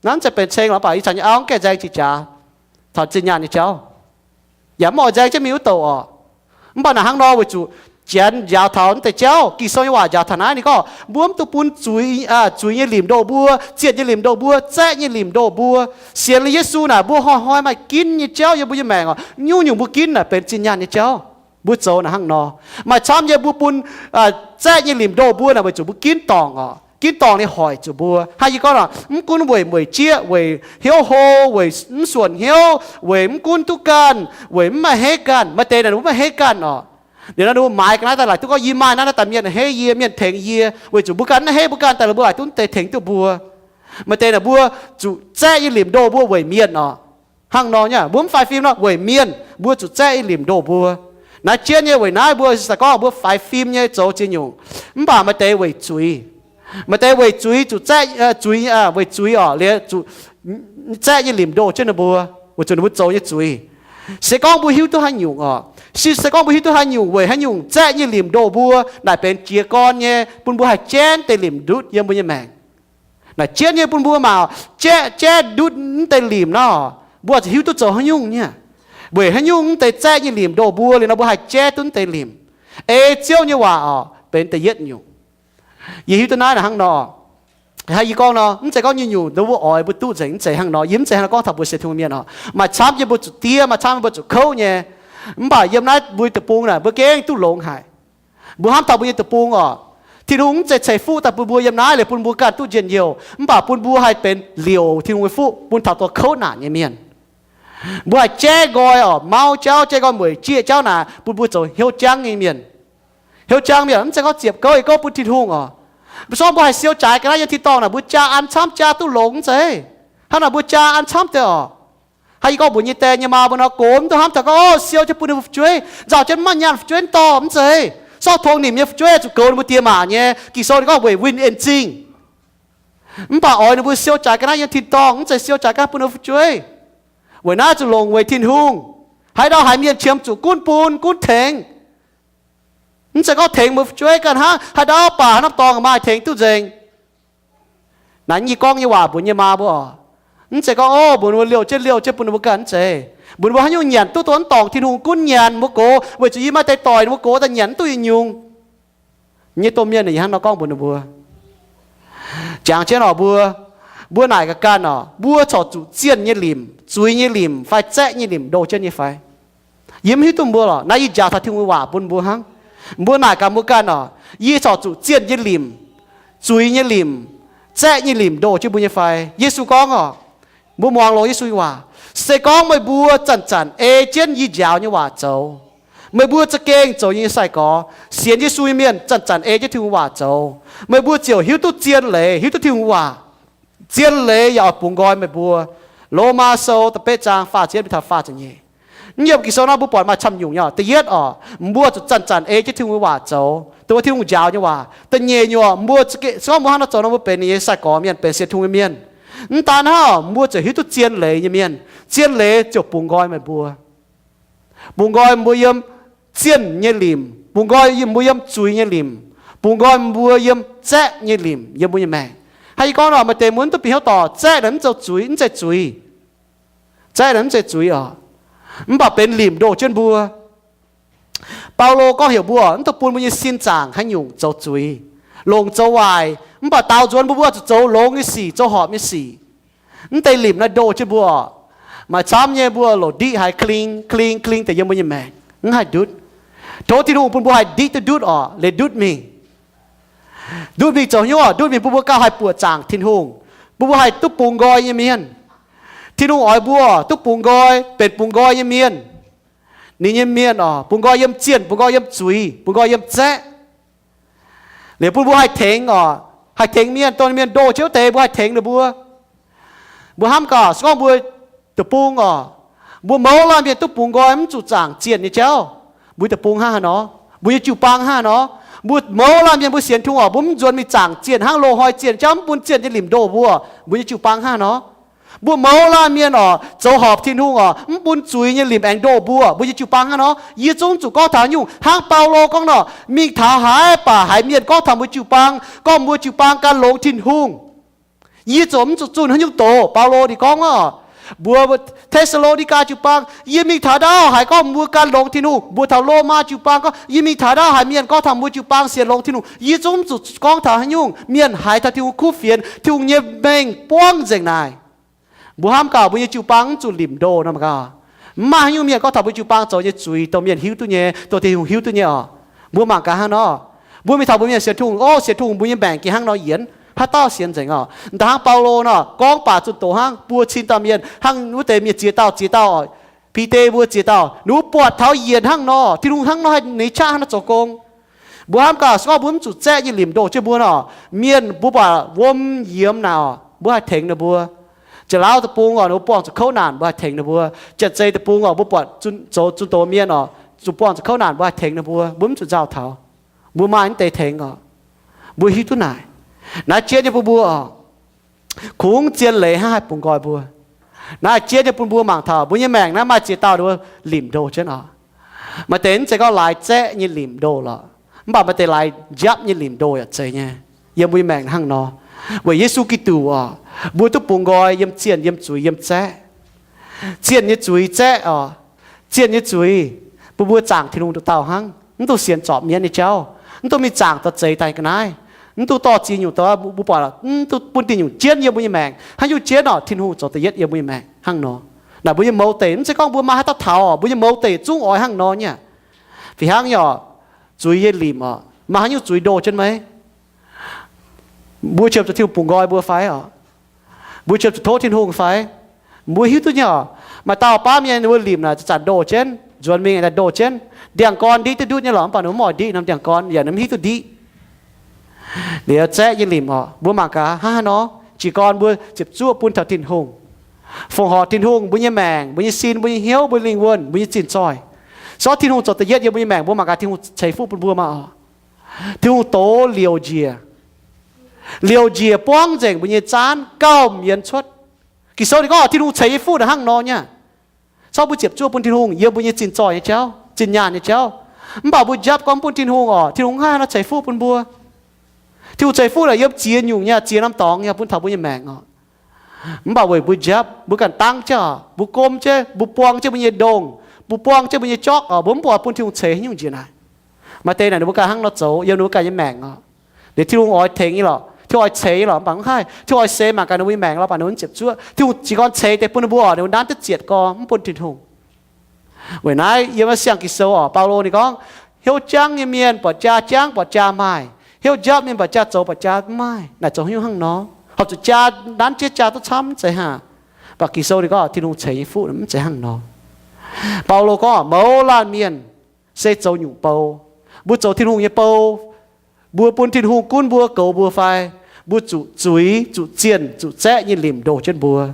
naaiv mv zeiz benx ceng lorqc, mv baac yie caux nyei auv mv gaengh nzaeng jiex jaax taux zinh nyaanh nyei jauv. Yaac mv oix nzaeng jienv mingh wuov douc orqc. Mv baac naaic hnangv nor weic zuqc Janx njaaux taux naaiv deix jauv, Ging-Sou nyei waac njaaux taux naaiv, ninh gorngv mbuo mv dungx bun zuiz, zuiz nyei limc ndoh mbuo, zienh nyei limc ndoh mbuo, zaeqv nyei limc ndoh mbuo. Sienx liuz Yesu naaic mbuo hnoi-hnoi maaih ginv nyei jauv yiem mbuo nyei maengc orqc. Nyungc-nyungc mbuo ginv naaic benx zinh nyaanh nyei jauv. Mbuo zoux naaic hnangv nor. Maaih camv nyei mbuo bun zaeqv nyei limc ndoh mbuo naaic weic zuqc mbuo ginv dorngc orqc. Ginv dorngc ninh hoic zuqc mbuo. Hnangv yie gorngv orqc, mv gunv weic mueic jieqv, weic hnyouv hlo, weic mv suonc hnyouv, weic mv gunv duqv ganh, weic mv maaih a'hneiv ganh. Maaih deix naaic ninh mbuo mv maaih a'hneiv ganh orqc. Liuz nor ninh mbuo maaiz ga'naaiv daaih laaic duqv gorngv, yie maaih naaiv, naaiv daaih mienh a'hneiv yie, mienh tengx yie, weic zuqc mbuo ganh mv a'hneiv mbuo ganh daaih, mbuo laaic duqv naaiv deix tengx duqv mbuo. Maaih deix naaic mbuo zuqc zaeqv nyei limc ndoh mbuo weic mienh orqc. Hnangv nor nyei, mbuo mv faix fim nor weic mienh, mbuo zuqc zaeqv nyei limc ndoh mbuo. Naaiv jienv nyei weic naaiv mbuo se gorngv mbuo faix fim nyei zoux ziex nyungc. Mv baac maaih deix weic zuiz. Maaih deix weic zuiz zuqc zaeqv, zuiz, weic zuiz orqc, liuz zuqc zaeqv nyei limc ndoh jienv ninh mbuo, weic zuqc ninh mbuo zoux nyei zuiz. Se gorngv mbuo hiuv duqv haaix nyungc orqc, se gorngv mbuo hiuv duqv haaix nyungc weic haaix nyungc zaeqv nyei limc ndoh mbuo naaic benx jiez gorn nyei bun mbuo haih jaiv deix limc ndutv yiem mbuo nyei maengc. Naaic jienv nyei bun mbuo mangc, jaiv, jaiv ndutv mv deix limc nor, mbuo ziouc hiuv duqv zoux haaix nyungc nyei. Weic haaix nyungc mv deix zaeqv nyei limc ndoh mbuo liuz nor mbuo haih jaiv duqv mv deix limc. Ei Ziouv nyei waac orqc, benx da'yietv nyungc. Yie hiuv duqv naaiv naaic hnangv nor. Hnangv yie gorngv nor, mv zeiz gorngv nyungc-nyungc nduov mbuo oix mbuo duqv nzengc, mv zeiz hnangv nor. Yie mv zeiz hnangv nor gorngv taux mbuo sienx Tin-Hungh mienh orqc. Maaih camv yie mbuo zuqc diev, maaih camv mbuo zuqc kouv nyei. Mv baac yiem naaiv mbuo nyei deic-bung naaic mbuo gengh duqv longx haic. Mbuo hnamv taux mbuo nyei deic-bung orqc, Tin-Hungh mv zeiz ceix fuqv daaih bun mbuo yiem naaiv liuz bun mbuo ganh duqv njien-youh, mv baac bun mbuo haih benx liouc Tin-Hungh nyei fuqv bun taux dongh kouv naanc nyei mienh. Mbuo haih jaiv nqoi orqc, mauv jauv, jaiv nqoi mueic jieqv jauv naaic bun mbuo zoux hnyouv jangv nyei mienh. Hnyouv jangv mienh mv zeiz gorngv ziepc gouv ih gouv bun Tin-Hungh orqc. Mbuo zorqv mbuo haih siou jaaix ga'naaiv yiem tin-dorngh naaic mbuo jaa an camv jaa duqv longx mv zeiz. Hnangv naaic mbuo jaa an camv deix orqc. Hnangv yie gorngv mbuox nyei die nyei maa mbuo nor, gox mv duqv hnamv taux gorngv, o, siou jienv bun ninh fu'jueiv, nzauh jienv mv maaih nyaanh fu'jueiv dorh, mv zeiz. Zorqv tongx nimc nyei fu'jueiv zuqc goux ninh mbuo diex maac nyei. Ging-Sou ninh gorngv weic win en zingh. Mv baac oix ninh mbuo siou jaaix ga'naaiv yiem tin-dorngh, mv zeiz siou jaaix ga'naaiv bun ninh fu'jueiv. Weic naaiv zuqc longc weic Tin-Hungh. Haaix ndau haaix mienh qiemx zuqc gunv bun, gunv tengx. Mv zeiz gorngv tengx mbuo fu'jueiv ganh hnangv, haaix ndau baac haaix norm dorngx maaih tengx duqv nzengc. Naaiv yie gorngv nyei waac mbuox nyei maa mbuo oc. Mv zeiz gorngv, o, mbuox ninh mbuo liouh jienv liouh jienv bun ninh mbuo ganh, mv zeiz. Mbuox ninh mbuo haaix nyungc nyanc duqv dongh mv dorngc Tin-Hungh gunv nyanc, mbuo gox weic zuqc yie maaih deix doic ninh mbuo gox daaih nyanc mv duqv yietc nyungc. Nyei domh mienh ninh hnangv nor gorngv mbuox ninh mbuo. Jangx jienv oc mbuo, mbuo naaic gaax ganh oc, mbuo corc zuqc zienh nyei limc, zuiz nyei limc fai zaeqv nyei limc ndoh jienv nyei fai? Yie mv hiuv duqv mbuo lorqc. Naaiv yie njaaux taux Tin-Hungh waac bun mbuo hnangv. Mbuo naaic gaax mbuo ganh oc, yie corc zuqc zienh nyei limc, zuiz nyei limc, zaeqv nyei limc ndoh jienv mbuo nyei fai? Yesu gorngv oc, mbuo muangx longx Yesu nyei waac. Se gorngv meih mbuo zanc-zanc ei jienv yie njaaux nyei waac zoux, meih mbuo za'gengh zoux yie nyei sai-gorx. Sienx Yesu nyei mienh zanc-zanc ei jienv Tin-Hungh waac zoux, meih mbuo ziouc hiuv duqv zien leiz, hiuv duqv Tin-Hungh waac. Zien leiz yaac oix bungx nqoi meih mbuo. Lomaa Sou da'betv zaang faah ziepc yietv mingh taux faah ziepc nyeic. Mv yiem Ging-Sou nor mbuo buatc maaih camv nyungc nyei. Da'yietv oc, mbuo zuqc zanc-zanc ei jienv Tin-Hungh waac zoux, dongh Tin-Hungh njaaux nyei waac. Da'nyeic nyungc, mbuo se gorngv mbuo hnangv nor zoux nor mbuo benx ninh nyei sai-gorx mienh, benx sienx Tin-Hungh nyei mienh. Mv daan hnangv, mbuo ziouc hiuv duqv zien leiz nyei mienh. Zien leiz ziouc bungx nqoi meih mbuo. Bungx nqoi mbuo yiem zienh nyei limc, bungx nqoi yiem mbuo yiem zuiz nyei limc, bungx nqoi mbuo yiem zaeqv nyei limc yiem mbuo nyei maengc. Hnangv yie gorngv nor, maaih deix mbuo mv duqv bieqc hnyouv doic, zaeqv naaic mv zeiz zuiz, mv zeiz zuiz. Zaeqv naaic mv zeiz zuiz oc. Mv baac benx limc ndoh jienv mbuo. Baulo gorngv heuc mbuo mv dungx bun mbuo nyei sin zaangc haaix nyungc zoux zuiz, longc zoux waaic, mv baac daaux nzuonx mbuo, mbuo zuqc zoux longx nyei sic, zoux horpc nyei sic. Mv deix limc naaiv ndoh jienv mbuo oc. Maaih camv nyei mbuo longc ndiqv haiz kling kling kling deix yiem mbuo nyei maengc, mv haih ndutv. Tov Tin-Hungh bun mbuo haih ndiqv duqv ndutv oc, liuz ndutv mingh. Ndutv mingh zoux hnyouv oc, ndutv mingh bun mbuo gauh haih buoqc zaangc Tin-Hungh, bun mbuo haih duqv bungx nqoi nyei mienh. Tin-Hungh oix mbuo duqv bungx nqoi, benx bungx nqoi nyei mienh. Ninh nyei mienh oc, bungx nqoi yiem zienh, bungx nqoi yiem zuiz, bungx nqoi yiem zaeqv. Liuz bun mbuo haih tengx oc, haih tengx mienh, dongh mienh ndoh jienv wuov deix mbuo haih tengx ninh mbuo. Mbuo hnamv gaax, se gorngv mbuo deic-bung oc, mbuo mouz laanh mienh duqv bungx nqoi mv zuqc zaangc zienh nyei jauv, mbuo deic-bung hnangv haaix nor? Mbuo nyei jiu-baang hnangv haaix nor? Mbuo mouz laanh mienh mbuo sienx Tin-Hungh oc, mbuo mv nzuonx mingh zaangc zienh hnangv loz-hnoi zienh jauv mv bun zienh nyei limc ndoh mbuo, mbuo nyei jiu-baang hnangv nor. Mbuo mouz laanh mienh oc, zoux horpc Tin-Hungh oc, mv bun zuiz nyei limc aengx ndoh mbuo, mbuo nyei jiu-baang hnangv nor. Yie zungv zuqc gorngv taux nyungc hnangv Baulo gorngv nor, mingh taux haaix baac haiz mienh gorngv taux mbuo jiu-baang, gorngv mbuo jiu-baang gan longx Tin-Hungh. Yie ziouc mv zuqc zunh haaix nyungc doz. Baulo ninh gorngv oc, mbuox Te^saa^lo^ni^gaa jiu-baang, yie mingh taux ndau haiz gorngv mbuo gan longx Tin-Hungh. Mbuox taux Lomaa jiu-baang gorngv, yie mingh taux ndau haiz mienh gorngv taux mbuo jiu-baang sienx longx Tin-Hungh. Yie zungv mv zuqc gorngv taux haaix nyungc mienh haiz taux Tin-Hungh kuv fienx, Tin-Hungh nyei mengh buangv nzengc naaic. Mbuo hnamv gaax mbuo nyei jiu-baang mv zuqc limc ndoh nor mangc gaax. Mv maaih haaix nyungc mienh gorngv taux mbuo jiu-baang zoux nyei zuiz dongh mienh hiuv duqv nyei, dongh Tin-Hungh hiuv duqv nyei oc. Mbuo mangc gaax hnangv nor. Mbuo mingh taux mbuo mienh sienx Tin-Hungh, o, sienx Tin-Hungh mbuo nyei maengc gengh hnangv nor yienx, haaix dauh sienx nzengc oc. Da'faanh hnangv Baulo nor gorngv baac zunh doz hnangv, buo cin dauh mienh hnangv wuov deix mienh ziex dauh, ziex dauh oc. Bide mbuo ziex dauh, ninh mbuo buatc taux yienc hnangv nor, Tin-Hungh hnangv nor haih, ninh qaqv hnangv nor zoux gong. Mbuo hnamv gaax, se gorngv mbuo mv zuqc zaeqv nyei limc ndoh jienv mbuo nor, mienh mbuo buatc wuom yiemx naaic oc, mbuo haih tengx ninh mbuo. Janx-Laauv deic-bung oc, ninh mbuo buangh zuqc kouv naanc, mbuo haih tengx ninh mbuo. Janx-Zei deic-bung oc, mbuo buatc zoux zunh doz mienh oc, zuqc buangh zuqc kouv naanc, mbuo haih tengx ninh mbuo. Mbuo mv zuqc nzauh taux. Mbuo maaih mv deix tengx oc. Mbuo hiuv duqv naaic. Naaiv jienv nyei bun mbuo oc, kungx zien leiz hnangv haih bungx nqoi mbuo. Naaiv jienv nyei bun mbuo mangc taux mbuo nyei maengc naaiv maaih ziex dauh ninh mbuo limc ndoh jienv oc. Maaih deix mv zeiz gorngv laaix zaeqv nyei limc ndoh lorqc, mv baac maaih deix laaix njapv nyei limc ndoh yaac zeiz nyei. Yiem mbuo nyei maengc hnangv nor, weic Yesu Giduc oc, mbuo duqv bungx nqoi yiem zienh, yiem zuiz, yiem zaeqv. Zienh nyei zuiz, zaeqv oc, zienh nyei zuiz bun mbuo zaangc Tin-Hungh nduqc dauh hnangv, mv duqv sienx zorpc mienv nyei jauv, mv duqv mingh zaangc dorh zeix daaih ga'naaiv, mv duqv dorh ziex nyungc dorh, mbuo buatc mv duqv bun diuh nyungc jienv yiem mbuo nyei maengc. Haaix nyungc jienv oc, Tin-Hungh zoux da'yietv yiem mbuo nyei maengc hnangv nor. Naaic mbuo nyei mouz deic mv zeiz gorngv mbuo maaih haaix dauh taux oc, mbuo nyei mouz deic zungv oix hnangv nor nyei. Fih hnangv nyei oc, zuiz nyei limc oc, maaih haaix nyungc zuiz ndoh jienv meih? Mbuo qiemx zuqc Tin-Hungh bungx nqoi mbuo fai oc? Mbuo qiemx zuqc tov Tin-Hungh fai? Mbuo hiuv duqv nyei oc, maaih dauh baav mienh ninh mbuo limc naaic zanc-zanc ndoh jienv, nzuonx mingh aengx daaih ndoh jienv. Ndiangx-gorn ndiqv duqv ndutv nyei lorqc, mv baac ninh mv oix ndiqv norm ndiangx-gorn, yaac ninh mv hiuv duqv ndiqv. Liuz zaeqv nyei limc oc, mbuo mangc gaax hnangv haaix nor. Jiez gorn mbuo ziepc zuoqv bun taux Tin-Hungh, fongc horc Tin-Hungh, mbuo nyei maengc, mbuo nyei sin, mbuo nyei hnyouv, mbuo nyei lingh wuonh, mbuo nyei zinh zoih. Se gorngv Tin-Hungh zoux da'yietv yiem mbuo nyei maengc, mbuo mangc gaax Tin-Hungh ceix fuqv bun mbuo maah oc. Tin-Hungh dox liouc njiec, liouc njiec buangv nzengc mbuo nyei zaanv gauh yienx cuotv. Ging-Sou ninh gorngv Tin-Hungh ceix nyei fuqv naaic hnangv nor nyei. Se gorngv mbuo ziepc zuoqv bun Tin-Hungh yiem mbuo nyei zinh zoih nyei jauv, zinh nyaanh nyei jauv, mv baac mbuo njapv gorngv mv bun Tin-Hungh oc, Tin-Hungh mv haih nor ceix fuqv bun mbuo. Tin-Hungh ceix fuqv naaic yiem ziex nyungc nyei, ziex norm dorngx nyei bun taux mbuo nyei maengc oc. Mv baac weic mbuo njapv, mbuo ganh dangv jienv oc, mbuo gom jienv, mbuo buang jienv mbuo nyei ndongh, mbuo buang jienv mbuo nyei jorkv oc, mbuo mv buatc bun Tin-Hungh ceix haaix nyungc njiec naaic. Maaih deix naaic ninh mbuo ganh hnangv nor zoux yiem ninh mbuo ganh nyei maengc oc. Liuz Tin-Hungh oix tengx nyei lorqc, Tin-Hungh oix ceix nyei lorqc, mv baac mv haih. Tin-Hungh oix seix mangc gaax ninh mbuo nyei maengc lorqc, mv baac ninh mbuo mv ziepc zuoqv. Tin-Hungh jiez gorn ceix deix bun ninh mbuo oc, ninh mbuo nanv jienv zietc gorn mv bun Tin-Hungh. Weic naaiv yiem naaiv siang Ging-Sou oc, Baulo ninh gorngv, hnyouv jangv nyei mienh buatc jaa jangv, buatc jaa maaih. Hnyouv njapv mienh buatc jaa zoux, buatc jaa mv maaih. Naaic zoux haaix nyungc hnangv nor? Horpc zuqc jaa nanv jienv jaa duqv camv, mv zeiz haaix. Mv baac Ging-Sou ninh gorngv Tin-Hungh ceix nyei fuqv mv zeiz hnangv nor. Baulo gorngv mouz laanh mienh se zoux nyungc bou. Mbuo zoux Tin-Hungh nyei bou. Mbuo bun Tin-Hungh gunv mbuo, goux mbuo fai? Mbuo zuqc zuiz, zuqc zienh, zuqc zaeqv nyei limc ndoh jienv mbuo.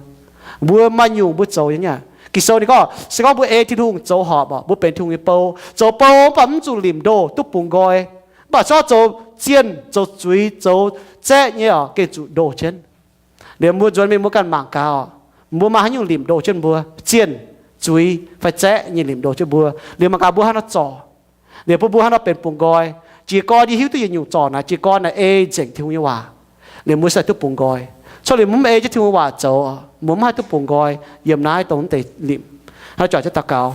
Mbuo maaih nyungc mbuo zoux nyei. Ging-Sou ninh gorngv se gorngv mbuo ei Tin-Hungh zoux horpc oc, mbuo benx Tin-Hungh nyei bou. Zoux bou mv baac mv zuqc limc ndoh, duqv bungx nqoi. Mv baac se gorngv zoux zienh, zoux zuiz, zoux zaeqv nyei oc, gengh zuqc ndoh jienv. Liuz mbuo nzuonx mingh mbuo ganh mangc gaax oc, mbuo maaih haaix nyungc limc ndoh jienv mbuo, zienh, zuiz fai zaeqv nyei limc ndoh jienv mbuo. Liuz mangc gaax mbuo haaix nor zorc. Liuz bun mbuo haaix nor benx bungx nqoi. Jiez gorn yie hiuv duqv yietc nyungc zorc naaic, jiez gorn naaic ei nzengc Tin-Hungh nyei waac. Liuz mbuo se duqv bungx nqoi. Cuotv liuz mbuo mv ei jienv Tin-Hungh nyei waac zoux, mbuo mv haih duqv bungx nqoi. Yiem naaiv dongh mv deix limc. Hnangv jaax jienv daux gaux.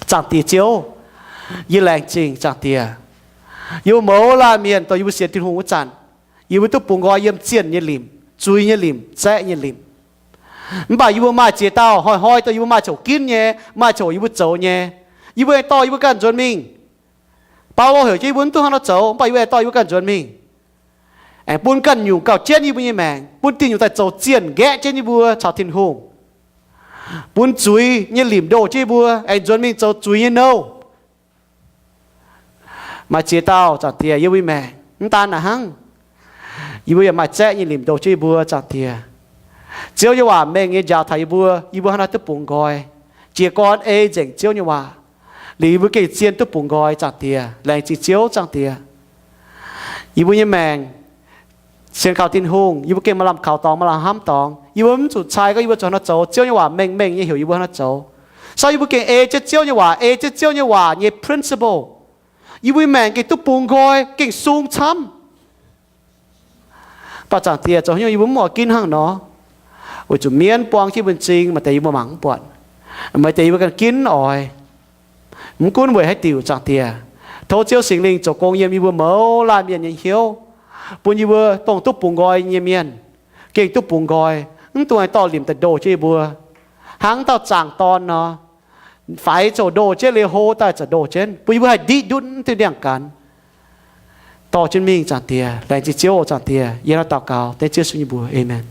Zaangc Diex Ziouv, yie laengz zingh Zaangc Diex. Yie mbuo mouz laanh mienh dongh yie mbuo sienx Tin-Hungh wuov zanc, yie mbuo duqv bungx nqoi yiem zienh nyei limc, zuiz nyei limc, zaeqv nyei limc. Mv baac yie mbuo maaih ziex dauh hnoi-hnoi dongh yie mbuo maaih coc ginv nyei, maaih coc yie mbuo zoux nyei. Yie mbuo aengx dorh yie mbuo ganh nzuonx mingh. Baulo heuc jienv yie mbuo mv duqv hnangv nor zoux, mv baac yie mbuo aengx dorh yie mbuo ganh nzuonx mingh. Aengx bun ganh nyungc gauh jienv yie mbuo nyei maengc, bun diuh nyungc daaih zoux zienh nqaeqv jienv yie mbuo caux Tin-Hungh. Bun zuiz nyei limc ndoh jienv yie mbuo, aengx nzuonx mingh zoux zuiz nyei nouh. Maaih ziex dauh Zaangc Diex, yie mbuo nyei maengc mv daan naaic hnangv. Yie mbuo yaac maaih zaeqv nyei limc ndoh jienv yie mbuo, Zaangc Diex. Ziouv nyei waac mengh nyei njaaux taux yie mbuo, yie mbuo hnangv naaiv duqv bungx nqoi. Jiez gorn ei nzengc Ziouv nyei waac, liuz yie mbuo gengh zien duqv bungx nqoi, Zaangc Diex. Laengz zingh Ziouv, Zaangc Diex. Yie mbuo nyei maengc sienx kaux Tin-Hungh, yie mbuo gengh maaih lamh kaux dorngx, maaih lamh hnamv dorngx. Yie mbuo mv zuqc cai gorngv yie mbuo zuqc hnangv nor zoux, Ziouv nyei waac mengh mengh nyei heuc yie mbuo hnangv nor zoux. Se gorngv yie mbuo gengh ei jienv Ziouv nyei waac, ei jienv Ziouv nyei waac nyei principle, yie mbuo maengc gengh duqv bungx nqoi, gengh sung camv. Mv baac Zaangc Diex, zoux haaix nyungc yie mbuo mv oix ginv hnangv nor? Weic zuqc mienv buang jienv yie mbuo m'zing, maaih deix yie mbuo mangc mv buatc, maaih deix yie mbuo ganh ginv oix. Mv gunv weic haaix diuc, Zaangc Diex, tov Ziouv Singx Lingh zoux gong yiem yie mbuo mouz laanh mienh nyei hnyouv, bun yie mbuo dongh duqv bungx nqoi nyei mienh gengh duqv bungx nqoi, mv dungx dorh limc daaih ndoh jienv yie mbuo, hnangv dauh zaangc dorn nor, faix ziouc ndoh jienv, liuz hlo daaih ziouc ndoh jienv, bun yie mbuo haih ndiqv ndutv diuh ndiangx-gaanx dorh jienv mingh, Zaangc Diex. Laengz zingh Ziouv oc, Zaangc Diex. Yie hnangv naaiv daux gaux dengv Ziouv Yesu nyei mbuox. Aamen.